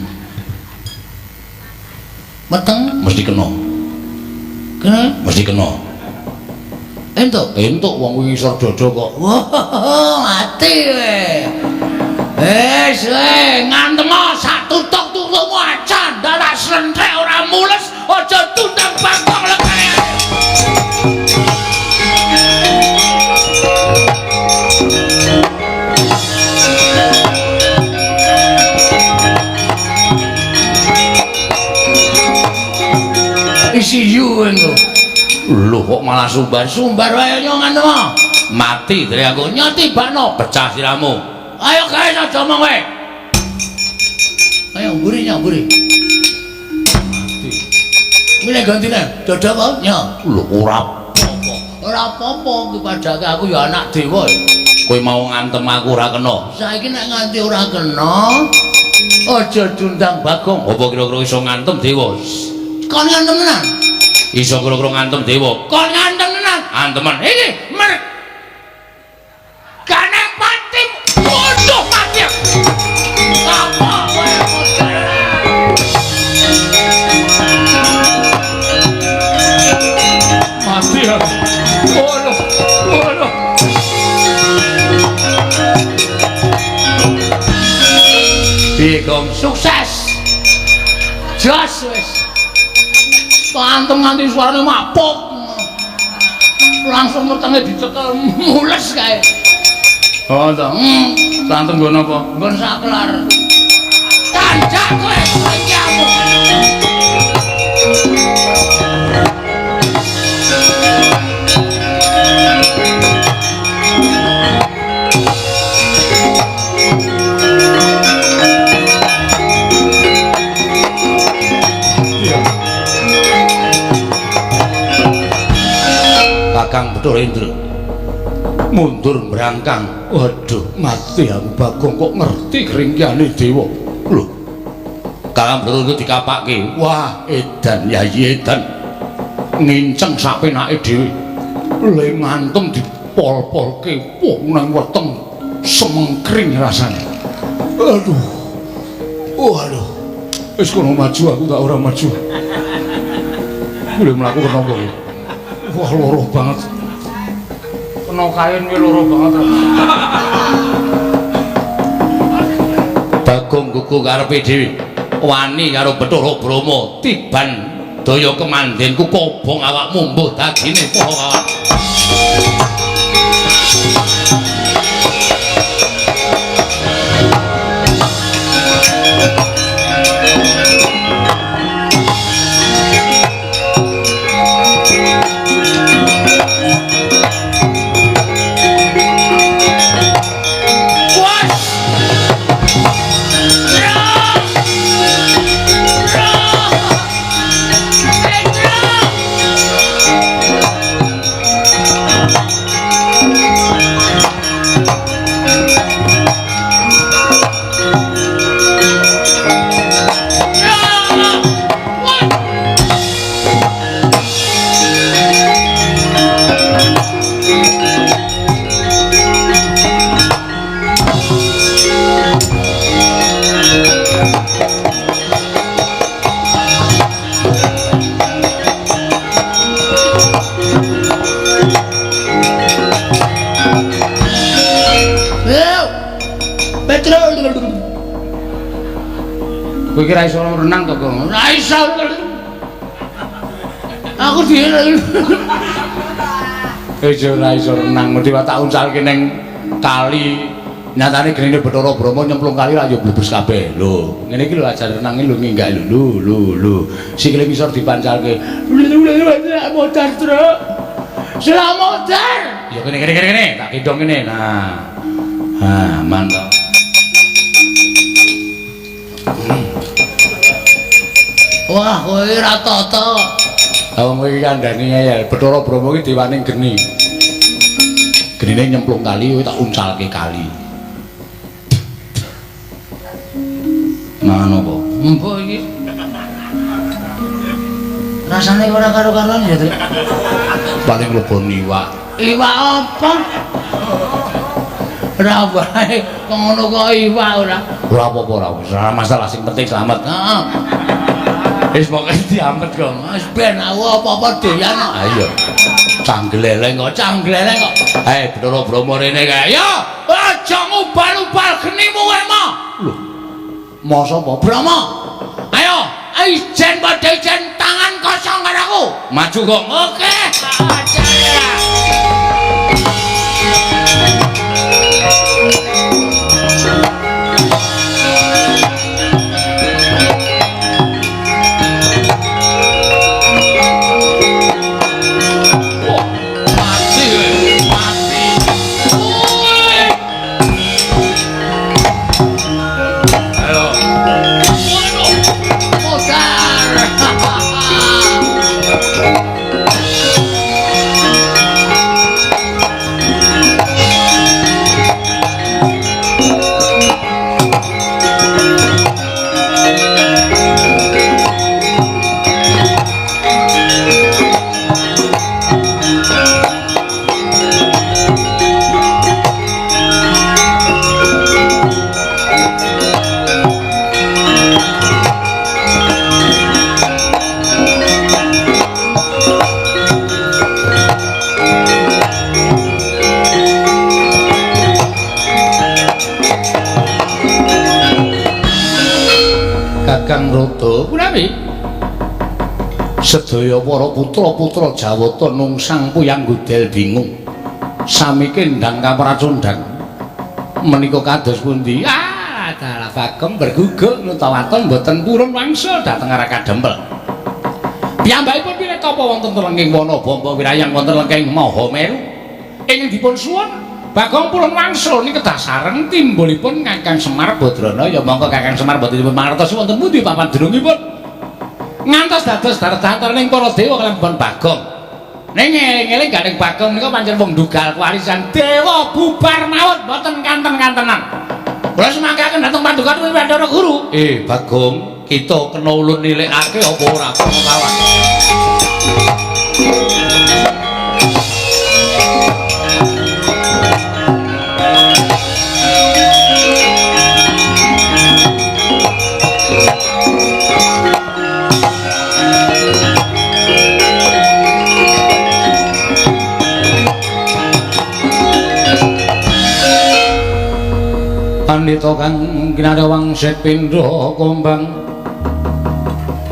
Meteng mesti kena. Kene mesti kena. Entuk. Entuk wong kuwi ngisor dada kok. Wah, mati kowe. Wis ngantem sak tutuk-tutukmu aja ndak slentrek ora mules aja tundang bangkong lekane. Isi yu engko. Lho kok malah sumbar-sumbar wae yo ngantem. Mati dre aku nyoti bakno pecah siramu. Ayo guys aja omong kowe. Ayo mburi nya mburi. Mati. Milih gantine dada apa nya? Lho ora apa-apa. Ora apa-apa iki padake aku ya anak dewa. Kowe mau ngantem aku ora kena. Saiki nek nganti ora kena aja diundang Bagong. Apa kira-kira iso ngantem dewa? Kon ngantem tenan? Iso kira-kira ngantem dewa. Kon ngantem tenan? Antemen. Iki mer. Gane pati bodoh mati. Apa kowe model? Mati aku. Waduh. Waduh. Piye Gong? Sukses. Jos wis. Pantem nganti suarane mapuk. Langsung metenge dicekel mules kae. Oh to. Pantem nggon apa? Nggon saklar. Tanjak kowe iki aku. Kakang Bathara Indra mundur mbrangkang. Waduh, mati aku Bagong kok ngerti keringkiane dewa. Lho. Kakang Bathara Indra dikapake. Wah, edan Yayi edan. Nginceng sapenake dhewe. Le ngantem dipol-polke wong nang weteng semengkring rasane. Aduh. Waduh. Wis kono maju aku tak ora maju. Boleh mlaku kena apa? Wah, loro banget. Kena kain kuwi loro banget. Bagong gugu karepe dhewe. Wani karo Bathara Brahma tiban daya kemandenku kobong awakmu mbuh dadine poho awak. Kowe iki ra iso renang to, Gong? Ora iso. Aku dhewe. Wis ora iso renang, mesti tak uncalke ning kali. Nyatane genine Bathara Brahma nyemplung kali ra ya blebes kabeh. Lho, ngene iki lho ajar renange lho nginggak lho lho lho. Sikile ngisor dipancalke. Modar, Truk. Selamat. Ya kene kene kene kene, tak gendong kene. Nah. Ah, mantap. Wah, kowe ora tata. Lah wong kowe iki kandhani ngeyel, Bathara Brahma iki dewaning geni. Genine nyemplung kali, kowe tak uncalke kali. Mangan apa? Mbok iki. Rasane ora karo-karuan ya, Trik. Paling lebon iwak. Iwak apa? Ora wae, kok ngono kok iwak ora. Ora apa-apa ora, ora masalah, sing penting slamet. Heeh. Wis pokoke diamet kok. Wis ben aku apa-apa doyan kok. Ha iya. Canggleleng kok, Canggleleng kok. Hei, Bathara Brahma rene kae. Ya, aja ngubal-ubal genimu kowe mo. Lho. Masa apa? Brahma. Ayo, ijen padha ijen tangan kosong karo aku. Maju kok. Oke. Aja. Kakang Rada punawi sedaya para putra-putra Jawata nungsang puyang gudel bingung sami kendang kapracondang menika kados pundi? Ah, dalah Bagong berguguk nutawaton mboten purun wangsul dhateng Raka Dempel. Piyambakipun pilih tapa wonten lengking wana bamba wirayang wonten lengking Mahameru ingkang dipun suwun Bagong purun wangsul niki kedah sareng timbulipun Kakang Semar Badrana. Ya monggo Kakang Semar boten dipun mangertosi wonten pundi papan dunungipun ngantos dados dardantaring para dewa kaliyan Bagong. Ning eling-eling gandeng Bagong menika pancen wong dugal kewarisan dewa bubar mawon boten kanten-kantenan. Kula sumanggaken dhateng paduka Bathara Guru. Bagong, kita kena ulun nilikake apa ora kawan? Pandita kang kinarya wangsit pindha kombang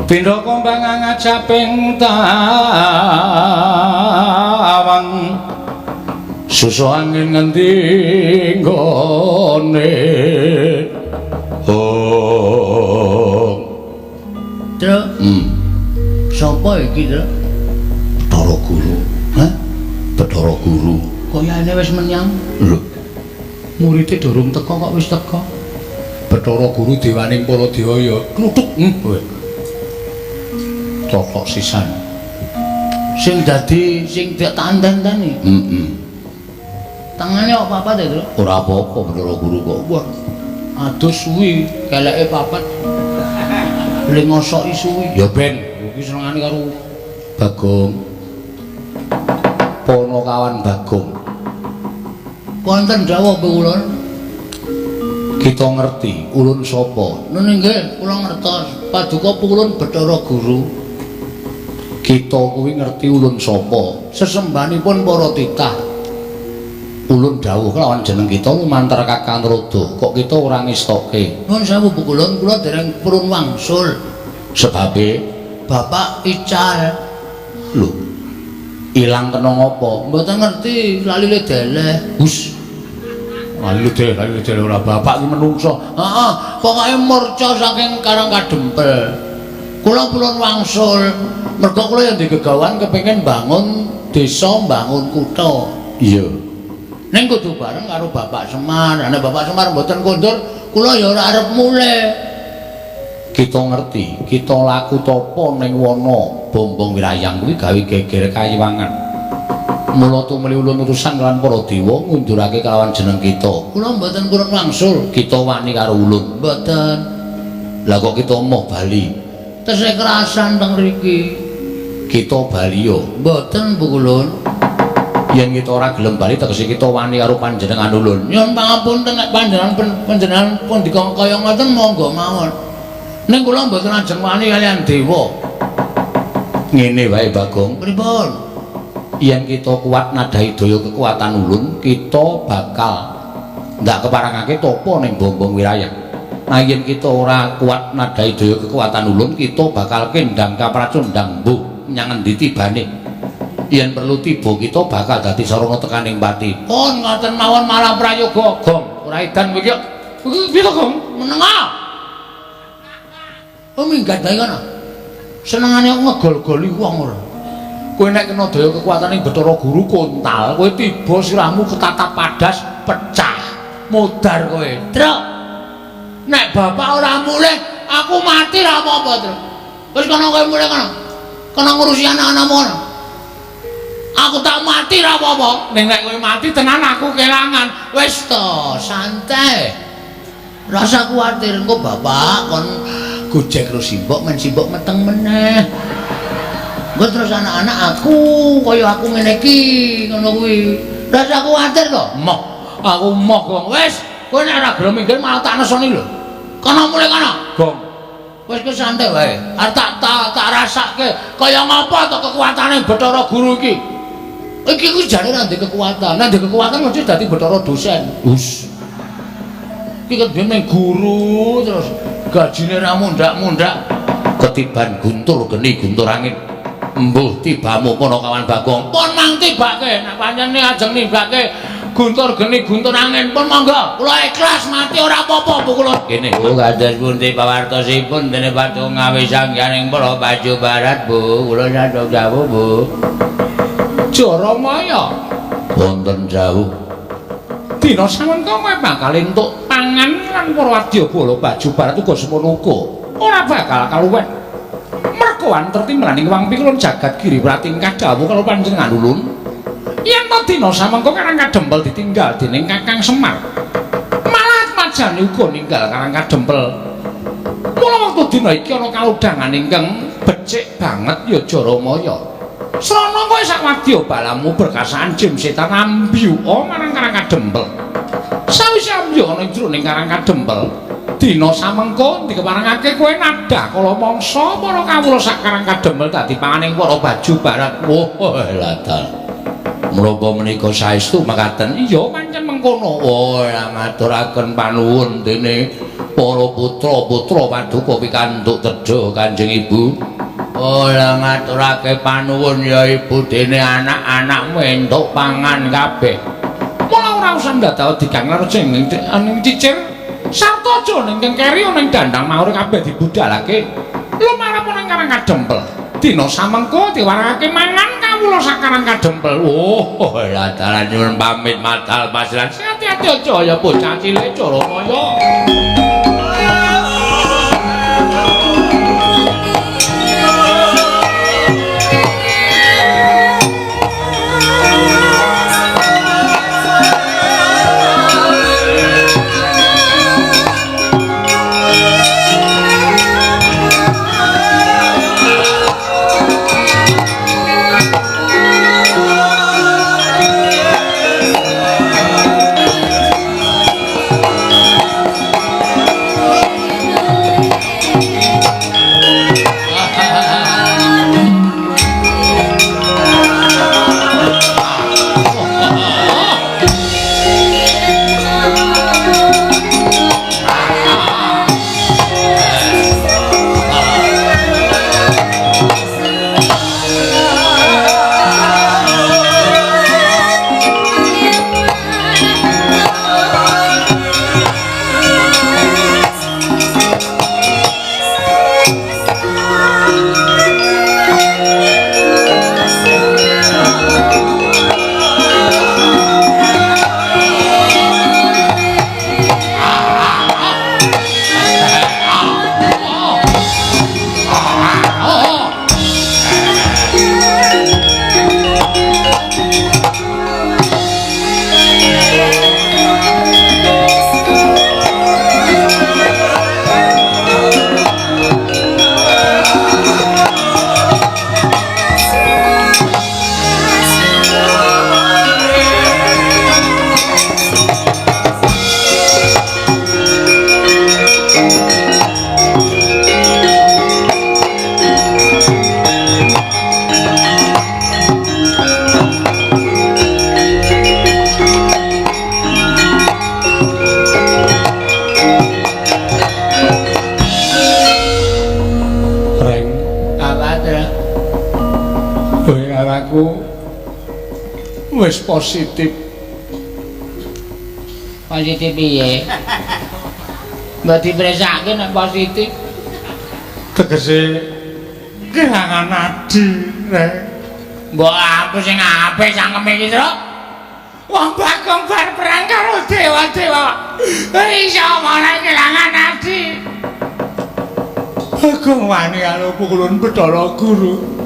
pindha kombang ngajaping tawang susu angin ngendi nggone. Oh Truk. Sapa iki, Truk? Bathara Guru. Hah? Bathara Guru. Kayane wis menyang. Lho. Murite durung teka kok wis teka. Bathara Guru dewaning para dewa ya kluthuk. Kowe. Totok sisan. Sing dadi sing dak tanten-teni. Heeh. Tangane kok papat ya, Truk? Ora apa-apa Bathara Guru kok. Wah. Aduh suwi, keleke papat. Le ngosoki suwi. Ya ben, iki senengane karo Bagong. Ponokawan Bagong. Wonten dawuh kula. Kita ngerti ulun sapa? Nun nggih, kula ngertos. Paduka ulun Bathara Guru. Kita kuwi ngerti ulun sapa? Sesembahanipun para titah. Ulun dawuh kelawan jeneng kita lumantar Kakang Rodo, kok kita ora ngestoke. Nuwun sewu Bu Kulun, kula dereng purun wangsul. Sebabe Bapak ical. Lho. Ilang kena ngopo? Mboten ngerti, lali le deleh. Hus. Lali deleh ora bapak ki menungso. Heeh, pokoke murca saking Karang Kadempel. Kula purun wangsul. Mergo kula yang digegawan kepengin bangun desa, bangun kutha. Iya. Ning kudu bareng karo Bapak Semar. Nek Bapak Semar mboten kondur, kula ya ora arep mulih. Kita ngerti, kita laku tapa ning wana Bombong Wirayang kuwi gawe geger kayiwangan. Mula tumuli ulun urusan lan para dewa ngundurake kelawan jeneng kita. Kula mboten purun wangsul. Kita wani karo ulun. Mboten. Lah kok kita moh bali? Tesih kerasan teng mriki. Kita bali yo. Mboten Bu Kulun. Yen kita ora gelem bali tegese kita wani karo panjenengan ulun. Nyuwun pangapunten nek panjenengan panjenengan pun dikaya ngoten monggo mawon. Ning kula mboten ajeng wani kaliyan dewa. Ngene wae Bagong. Pripun? Yen kita kuat nadhahi daya kekuatan ulun, kita bakal ndak keparangake tapa ning Bombong Wirayang. Nah yen kita ora kuat nadhahi daya kekuatan ulun, kita bakal kendang kapracundang mbuh menyang endi tibane. Yen perlu tiba kita bakal dadi sarana tekaning pati. Pun ngoten mawon malah prayoga, Gong. Ora edan kowe iki. Piye to, Gong? Menengah. Oh minggat bae kono. Senengane ngegol-goli wong ora. Kowe nek kena daya kekuatane Bathara Guru kontal, kowe tiba sirahmu ketatap padas pecah. Modar kowe. Truk. Nek bapak ora mulih, aku mati ra apa-apa, Truk. Wis kono kowe mulih kono. Kono ngurusi anak-anakmu kono. Aku tak mati ra apa-apa. Ning nek kowe mati tenan aku kelangan. Wis to, santai. Rasa kuwatir engko bapak kon gojek karo simbok men simbok meteng meneh. Engko terus anak-anak aku kaya aku ngene iki ngono kuwi. Rasa kuwatir to? Moh, aku moh, Gong. Wis, kowe nek ora gelem minggir malah tak nesoni lho. Kono mulih kono. Gong. Wis kowe santai wae. Arep tak rasake kaya ngapa to kekuatane Bathara Guru iki. Iki kuwi jane ora ndek kekuatan. Nek ndek kekuatan mesti dadi Bathara dosen. Hus. Iki kan biyen guru terus gajine ra mundhak-mundhak ketiban guntur geni guntur angin. Embuh tibamu kono kawan Bagong. Pun mang tibake nek pancen ajeng nibake guntur geni guntur angin pun monggo. Kula ikhlas mati ora apa-apa Bu kula. Kene Bu kados pundi pawartosipun dene patung ngawisangyaning para baju barat Bu. Kula sampun dawuh Bu. Jaramaya wonten jauh. Dina samengko kowe bakal entuk pangan lan para wadyabala baju barat uga semono uga. Ora bakal kaluwen. Mergo anterti mlaning wang pikulun jagat giri pratingkah dawuh karo panjenengan ulun. Yen to dina samengko Karang Kadempel ditinggal dening Kakang Semar. Malah majane uga ninggal Karang Kadempel. Mula wektu dina iki ana kalodhangan ingkang becik banget ya Jaramaya. Srana kowe sak wadya balamu berkasaan jim setan ambyuka marang Karang Kadempel. Sawise ambyuka ana ing jroning Karang Kadempel, dina samengko dikeparengake kowe nadhah kala mangsa para kawula sak Karang Kadempel dadi panganing para baju barat. Wah, ladal. Menapa menika saestu mekaten? Iya, pancen mengkono. Wah, ngaturaken panuwun dene para putra-putra paduka pikantuk tedha Kanjeng Ibu. Ora ngaturake panuwun ya Ibu dene anak-anakmu entuk pangan kabeh. Mula ora usah ndadao digang reja ning cicir sarta aja ning keri ning dandang maur kabeh dibudalake. Lumarep ning Karang Kadempel. Dina samengko diwarake mangan kawula sak Karang Kadempel. Oh, lah dalan nyuwun pamit matal pasiran. Ati-ati aja ya bocah cilik Jaramaya. Wis positif. Positif piye? Mbok dipresake nek positif. Tegese kelangan adi, Reng. Mbok aku sing apik cangkeme iki, Truk. Wong Bagong bar perang karo dewa-dewa. Iso malah kelangan adi. Bagong wani karo pukulun Bathara Guru.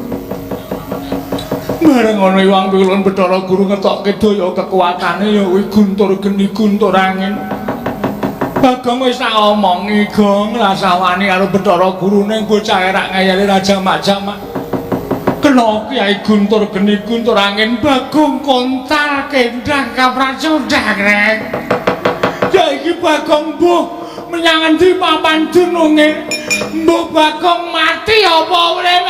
Bareng ana Hyang Pikulun Bathara Guru ngetokke daya kekuatane ya kuwi guntur geni guntur angin. Bagong wis tak omongi, Gong, rasah wani karo Bathara Guru ning bocah rak ngayale ra jamak-jamak. Kena Kyai Guntur geni guntur angin Bagong kontal kendang kapracundang, Reng. Ya iki Bagong mbuh menyang endi papan dununge? Mbuh Bagong mati apa urip?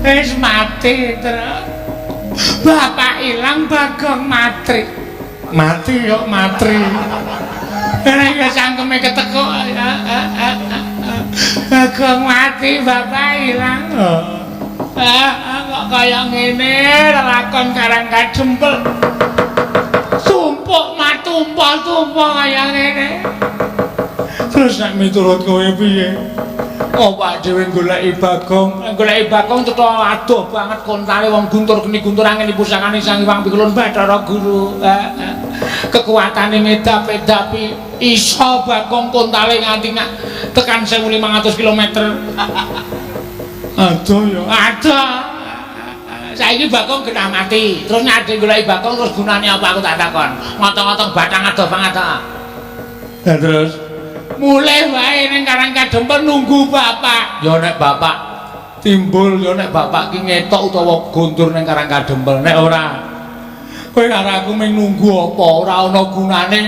Wis mati, Truk. Bapak ilang, Bagong matri. Mati kok matri. Nek ya cangkeme ketekuk. Bagong mati, bapak ilang. Kok kaya ngene lelakon Karang Kadempel. Tumpuk matumpah-tumpah kaya ngene. Terus nek miturut kowe piye? Awak dhewe goleki Bagong, goleki Bagong cetha adoh banget kontale wong guntur geni guntur angin pusakane Sang Hyang Pikulun Bathara Guru. Kekuatane ngedap-edapi iso Bagong kontale nganti tekan 1500 km. Adoh ya, adoh. Saiki Bagong genah mati. Terus nek ade goleki Bagong terus gunane apa aku tak takon. Ngotong-ngotong batang adoh banget ta. Lah terus mulih wae ning Karang Kadempel nunggu bapak. Ya nek bapak timbul, ya nek bapak ki ngetok utawa gondur ning Karang Kadempel. Nek ora, kowe karo aku mung nunggu apa? Ora ana gunane.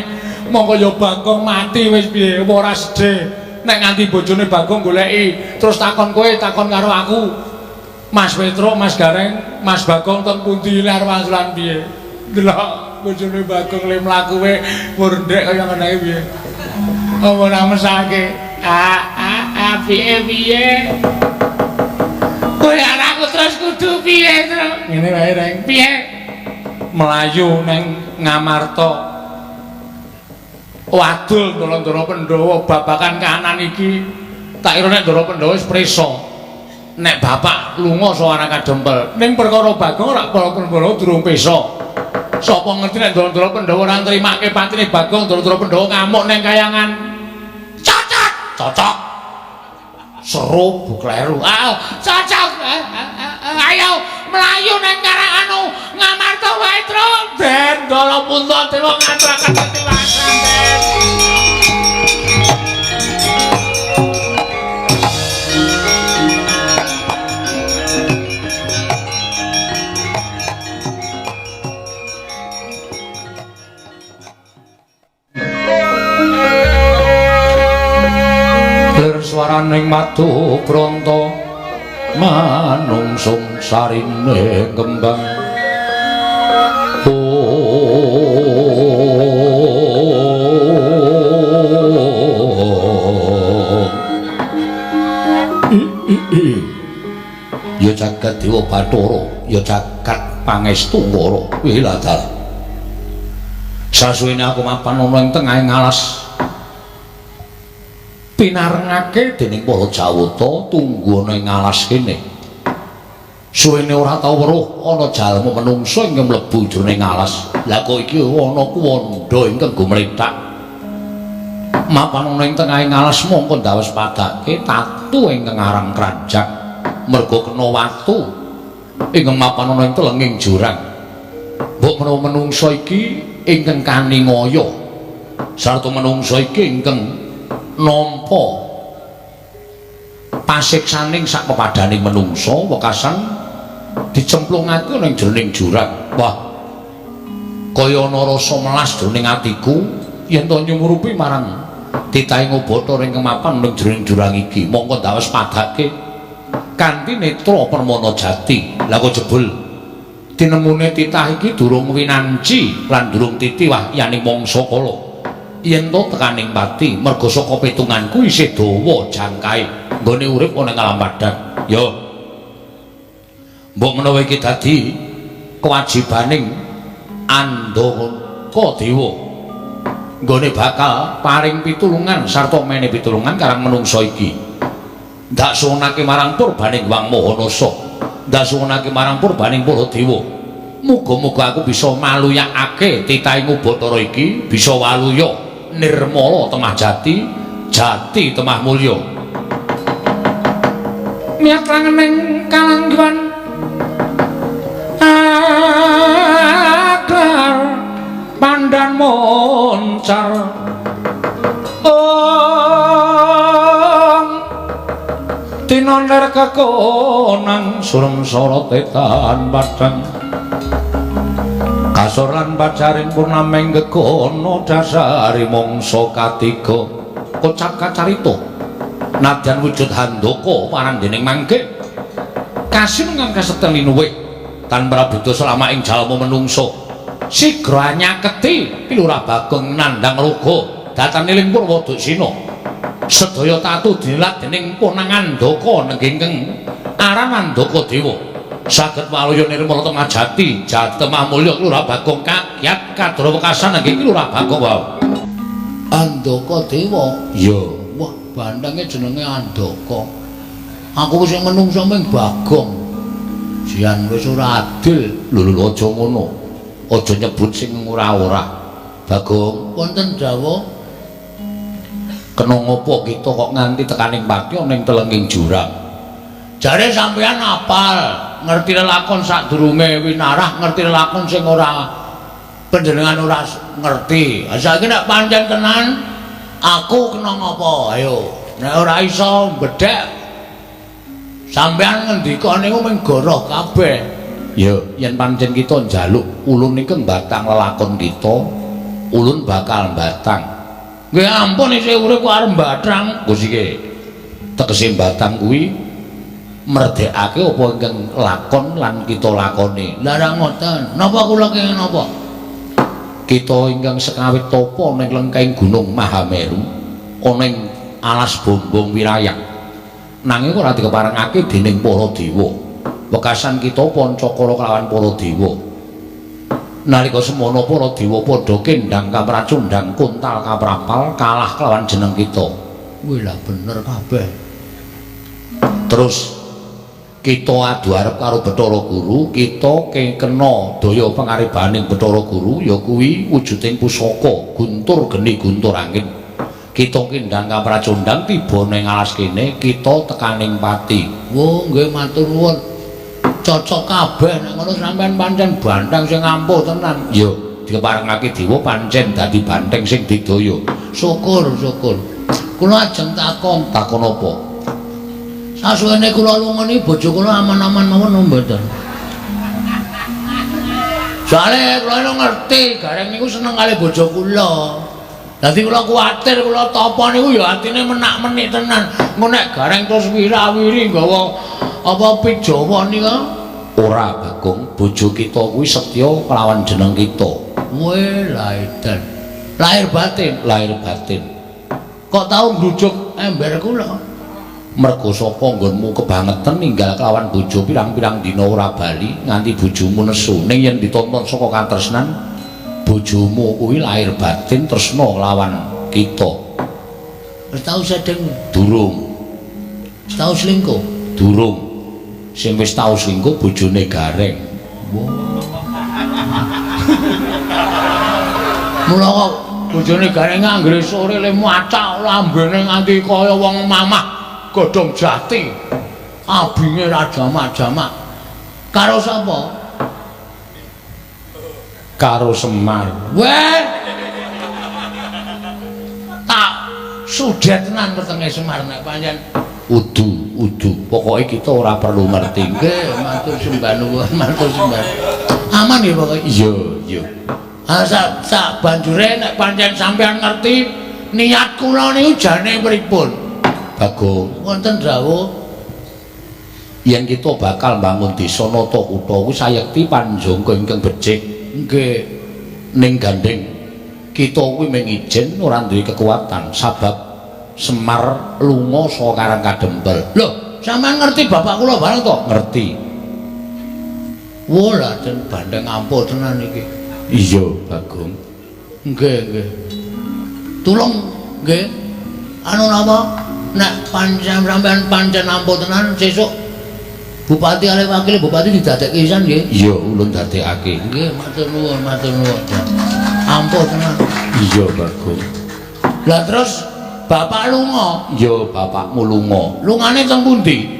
Mongko ya Bagong mati wis piye? Apa ora sedih? Nek nganti bojone Bagong goleki, terus takon kowe, takon karo aku. Mas Petruk, Mas Gareng, Mas Bagong teng pundi arep wangsulan piye? Delok bojone Bagong le mlaku we murndek kaya ngene iki piye? Apa ora mesake? Piye piye? Kowe arep aku terus kudu piye, Truk? Ngene wae, Reng. Piye? Melayu nang Ngamarta. Wadul Ndara Pandhawa babakan kahanan iki. Tak kira nek Ndara Pandhawa wis prisa. Nek bapak lunga saka Karang Kadempel, ning perkara Bagong ora para Pandhawa durung pesa. Sapa ngerti nek Ndara Pandhawa ora nrimake patine Bagong, Ndara Pandhawa ngamuk ning kayangan. Cocok, cocok. Seru bu kleru. Ah, cocok. Ayo mlayu ning Karang anu Ngamarta wae, Truk. Den Ndara Puntadewa ngaturaken ketiwasan, Den. Swaraning madu bronto manungsung sarine kembang. Ya jagat dewa bathara, ya jagat pangestu wara wiladal. Sasuwene aku mapan ana ing tengahing alas pinarengake dening para Jawata tunggu ana ing alas kene. Suwene ora tau weruh ana jalma menungsa ingkang mlebu jroning alas. Lah kok iki ana kuwandha ingkang gumlethak. Mapan ana ing tengahing alas mongko ndawes padake tatu ingkang aran kranjak merga kena watu ingkang mapan ana ing telenging jurang. Mbok menawa menungsa iki ingkang kaningaya sarta menungsa iki ingkang nampa pasiksaning sak pepadaning menungsa wekasan dicemplungake ning jroning jurang. Wah, kaya ana rasa melas jroning atiku yen to nyumurupi marang Titahe Bathara ingkang mapan ning jroning jurang iki. Mongko ndawes padake kanthi netra permana jati. Lah kok jebul tinemune titah iki durung winanci lan durung titi wahyaning mangsa kala. Yen to tekaning pati merga saka pitunganku isih dawa jangkae nggone urip ana ing alam padhang. Yo. Mbok menawa iki dadi kewajibaning Andaka Dewa nggone bakal paring pitulungan sarta mene pitulungan karang menungsa iki. Ndak suwunake marang purbaning Hyang Mahanasa, ndak suwunake marang purbaning para dewa. Muga-muga aku bisa maluyakake titahing Bathara iki, bisa waluya nirmala temah jati, jati temah mulya. Miyat langening kalangguhan akar pandan moncar ong tinoner kekonang surem sorote tan padang kasor lan pacaring purnameng gegono dasari mangsa katiga kocap kacarita nadyan wujud handaka parandening mangke kasinungan kaseten linuwih tan prabuda selama ing jalma menungso sigra nyaketi Pilurah Bagong nandhang raga datane ling Purwoduksina sedaya tatu dinilat dening Ponang Andaka nenggengkeng aran Andaka Dewa saged waluya nirmala temah jati jatemah mulya Lurah Bagong kakyat kadra wekasan nenggih Lurah Bagong wau. Andaka Dewa? Iya. Wah, bandhange jenenge Andaka. Aku wis menungso ming Bagong. Jian wis ora adil. Lho lho aja ngono. Aja nyebut sing ora-ora. Bagong, wonten dawuh. Kena ngopo kita kok nganti tekaning pati ana ing telenging jurang? Jare sampeyan apal, ngerti lelakon sadurunge winarah, ngerti lelakon sing ora panjenengan ora ngerti. Ha saiki nek pancen tenan aku kena ngopo? Ayo, nek ora iso mbedhek sampeyan ngendika niku mung goroh kabeh. Ya, yen pancen kita njaluk ulun ingkang batang lelakon kita, ulun bakal batang. Nggih ampun isih urip kok arep mbathang. Gusti iki. Tegese batang kuwi merdekake apa ingkang lakon lan kita lakoni. Lah ra ngoten. Napa kula kenging napa? Kita ingkang sekawit tapa ning lengkeng Gunung Mahameru, ana ing alas Bombong Wirayang. Nanging ora dikeparengake dening para dewa. Wekasan kita pancakala kelawan para dewa. Nalika semono para dewa padha kendhang kapracundhang kuntal kaprapal kalah kelawan jeneng kita. Wih lah bener kabeh. Terus kita adu arep karo Bathara Guru, kita kena daya pangaribaning Bathara Guru ya kuwi wujuding pusaka guntur geni guntur angin. Kita kendhang kapracundhang tiba ning alas kene, kita tekaning pati. Wo nggih matur nuwun. Cocok kabeh nek ngono sampean pancen banteng sing ampuh tenan. Ya, dikeparengake dewa pancen dadi banteng sing digdaya. Syukur, syukur. Kula ajeng takon, takon apa? Sasuwene kula lunga niki bojo kula aman-aman mawon napa mboten? Soale kula ngerti Gareng niku seneng kali bojo kula. Dadi kula kuwatir kula tapa niku ya atine menak-menik tenan. Engko nek Gareng terus wirawiri nggawa apa pijawa nika? Ora, Bagong, bojo kita kuwi setya kelawan jeneng kita. Weh, laedan. Lahir batin, lahir batin. Kok tau ngrujuk ember kula? Mergo saka nggonmu kebangetan ninggal kelawan bojo pirang-pirang dina ora bali nganti bojomu nesu. Ning yen ditonton saka katresnan bojomu kuwi lahir batin tresna kelawan kita. Wis tau sedeng? Durung. Wis tau selingkuh? Durung. Sing wis tau selingkuh bojone Gareng. Mula kok bojone Gareng anggere sore le macak lambene nganti kaya wong mamah godhong jati. Abinge ra jamak-jamak. Karo sapa? Karo Semar. Weh. Tak sudet tenan wetenge Semar nek pancen udu udu. Pokoke kita ora perlu ngerti. Nggih, matur sembah nuwun, matur sembah. Aman ya pokoke. Iya, iya. Ha sak banjure nek pancen sampean ngerti Niat kula niku jane pripun? Bagong, Wonten dawuh. Yen kita bakal mbangun desa nata kutha kuwi sayekti panjangka ingkang becik. Nggih. Ning gandeng kita kuwi mung ijen ora duwe kekuatan sabab Semar lunga saka Karang Kadempel. Lho, sampean ngerti bapak kula bareng to? Ngerti. Wah, lah jen bandeng ampuh tenan iki. Iya, Bagong. Nggih, nggih. Tulung nggih. Anu napa? Nek pancen sampean pancen ampuh tenan sesuk bupati kalih wakil bupati didadekke pisan nggih. Iya, ulun dadekake. Nggih, matur nuwun, matur nuwun. Ampuh tenan. Iya, Bagong. Lah terus bapak lunga? Iya, bapakmu lunga. Lungane teng pundi?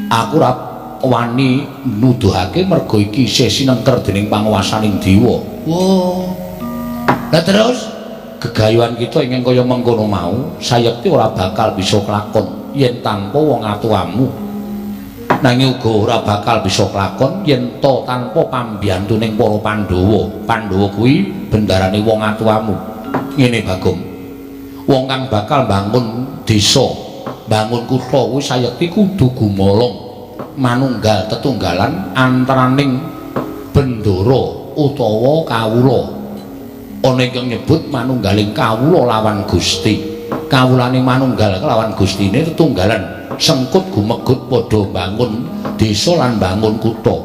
Aku ora wani nuduhake merga iki isih sinengker dening panguwasaning dewa. Wah. Lah terus gegayuhan kita ingkang kaya mengkono mau sayekti ora bakal bisa kelakon yen tanpa wong atuamu. Nanging uga ora bakal bisa kelakon yen ta tanpa pambiyantuning para Pandhawa. Pandhawa kuwi bendarane wong atuamu. Ngene Bagong. Wong kang bakal bangun desa, bangun kutha kuwi sayekti kudu gumolong manunggal tetunggalan antaraning bendara utawa kawula. Ana ingkang nyebut manunggaling kawula lawan Gusti. Kawulane manunggal kelawan Gustine tetunggalan sengkut gumegut padha bangun desa lan bangun kutha.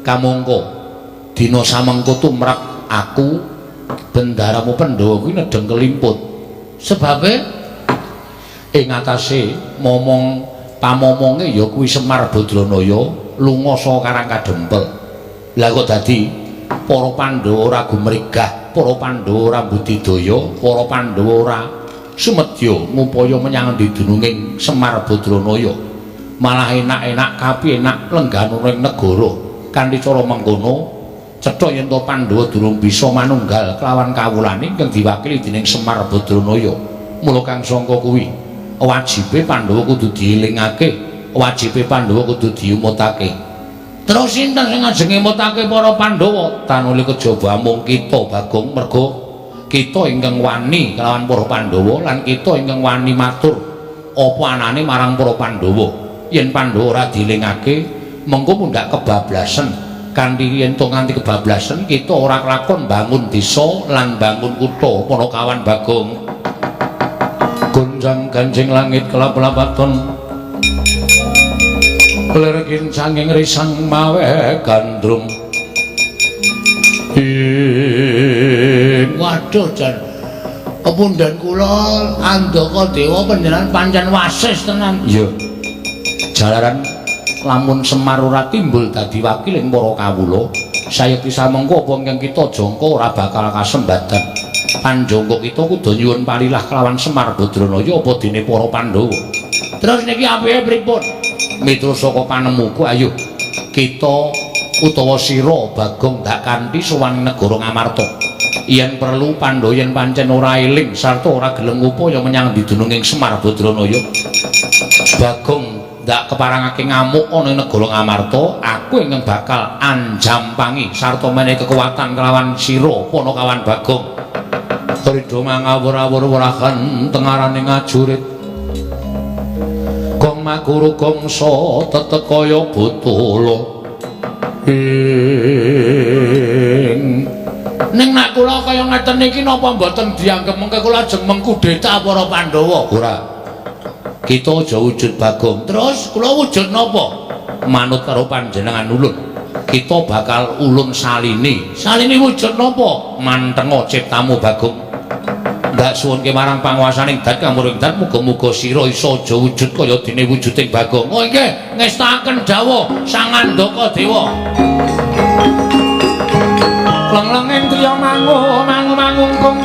Kamangka dina samengko tumrap aku bendaramu Pandhawa kuwi nedheng kelimput. Sebabe ing atase momong pamomonge ya kuwi Semar Badranaya lunga saka Karang Kadempel. Lah kok dadi para Pandhawa ora gumregah, para Pandhawa ora budidaya, para Pandhawa ora sumedya ngupaya menyang endi dununging Semar Badranaya. Malah enak-enak kapi enak lengganana ing negara. Kanthi cara mengkono cetha yen to Pandhawa durung bisa manunggal kelawan kawulane ingkang diwakili dening Semar Badranaya. Mula kang sangka kuwi wajibe Pandhawa kudu dielingake, wajibe Pandhawa kudu diumutake. Terus sinten sing ajeng ngemutake para Pandhawa? Tanuli kejaba amung kita Bagong, merga kita ingkang wani kelawan para Pandhawa lan kita ingkang wani matur apa anane marang para Pandhawa. Yen Pandhawa ora dielingake, mengko mundhak kebablasen. Kanthi yen to nganti kebablasen kita ora kelakon bangun desa lan bangun kutha. Panakawan Bagong. Gonjang ganjing langit kelap-lapaton lir kincanging risang mawe gandrung. Waduh jan kepundhen kula Andaka Dewa panjenengan pancen wasis tenan. Iya. Jalaran lamun Semar ora timbul dadi wakiling para kawula, sayekti samengko apa ingkang kita jangka ora bakal kasembadan. Panjangka kita kudu nyuwun palilah kelawan Semar Badranaya apa dene para Pandhawa. Terus niki apike pripun? Mitra saka panemuku, ayo kita utawa sira Bagong dak kanthi sowan negara Ngamarta. Yen perlu Pandhawa yen pancen ora eling sarta ora gelem ngupaya menyang dununging Semar Badranaya, Bagong ndak keparangake ngamuk ana ing negara Ngamarta, aku ingkang bakal anjampangi sarta menehi kekuatan kelawan sira Panakawan Bagong. Ridho mangawur-awur werahan tengaraning ajurit. Gong maguru gongsa tetek kaya botolo. Ing ning nek kula kaya ngeten iki napa mboten dianggep mengke kula ajeng mengkudeta para Pandhawa? Ora. Kita aja wujud Bagong. Terus kula wujud napa? Manut karo panjenengan ulun. Kita bakal ulun salini. Salini wujud napa? Mantenga ciptamu Bagong. Ndak suwunke marang panguwasaning dat kamuring dat muga-muga sira iso aja wujud kaya dene wujuding Bagong. Oh nggih, ngestakaken dawuh Sang Andaka Dewa. Leng-lenging triya mangu mangu mangungkung.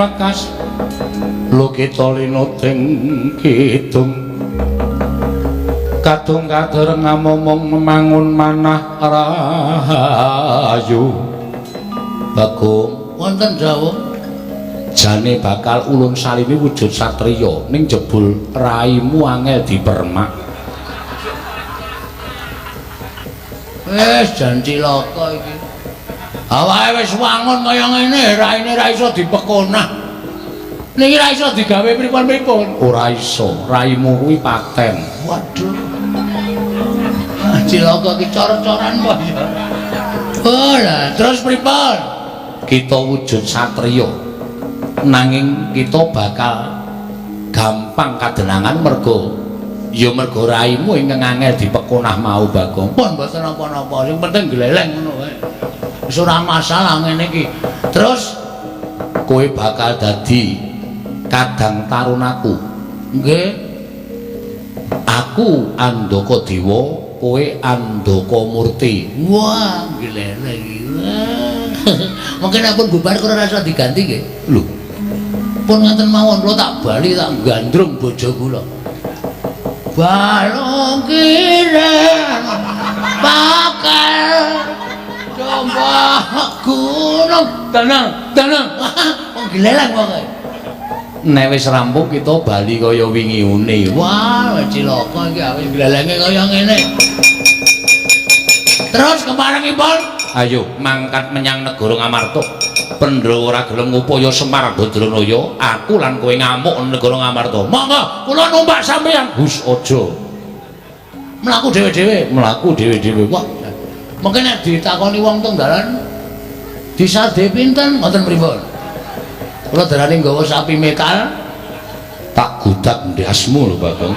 lekas Lokita linuting kidung kadung kadereng amomong mangun manah rahayu. Bagong wonten dawuh jane bakal ulun salimi wujud satriya ning jebul raimu angel dipermak. Wis jan cilaka iki. Awake wis wangun kaya ngene, raine ra iso dipekonah. Niki ra iso digawe pripun-pripun. Ora iso, raimu kuwi paten. Waduh. Ah, cilaka iki cor-coran kok ya. Oh lah, terus pripun? Kita wujud satriya. Nanging kita bakal gampang kadenangan mergo ya mergo raimu ingkang angel dipekonah mau Bagong. Pun mboten napa-napa, sing penting gleleng ngono wae. Wis ora masalah ngene iki. Terus kowe bakal dadi kadang tarunaku. Nggih. Aku Andaka Dewa, kowe Andaka Murti. Wah, gleleng iki. Mungkin ampun bubar kula ora iso diganti nggih. Lho. Pun ngaten mawon kula tak bali tak gandrung bojo kula. Balung kirang bakal coba gunung tenang tenang. Wong gleleng pokoke. Nek wis rampung kita bali kaya wingi une. Wah, cilaka iki awis glelenge kaya ngene. Terus keparengipun ayo mangkat menyang negara Ngamarta. Pandhawa ora gelem ngupaya Semar Badranaya, aku lan kowe ngamuk negara Ngamarta. Monggo kula numpak sampeyan. Hus aja. Mlaku dhewe-dhewe, mlaku dhewe-dhewe. Wah, mungkin nek ditakoni wong teng dalan disade pinten ngoten pripun? Kula darani nggawa sapi metal tak gudak ndasmu lho Bagong.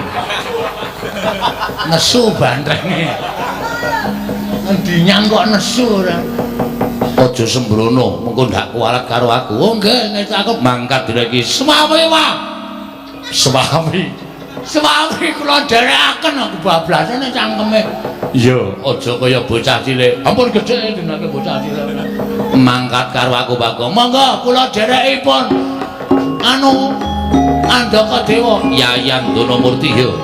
Nesu bantrenge. Ngendinyang kok nesu ora. Aja sembrono, mengko ndak kualat karo aku. Oh nggih, nek aku mangkat dina iki. Semawi wae. Semawi. Semawi kula dherekaken aku bablasane cangkeme. Iya, aja kaya bocah cilik. Ampun gedhe dinake bocah cilik. Mangkat karo aku Bagong. Monggo kula dherekipun anu Andaka Dewa Yayan Donamurti ya. Yes.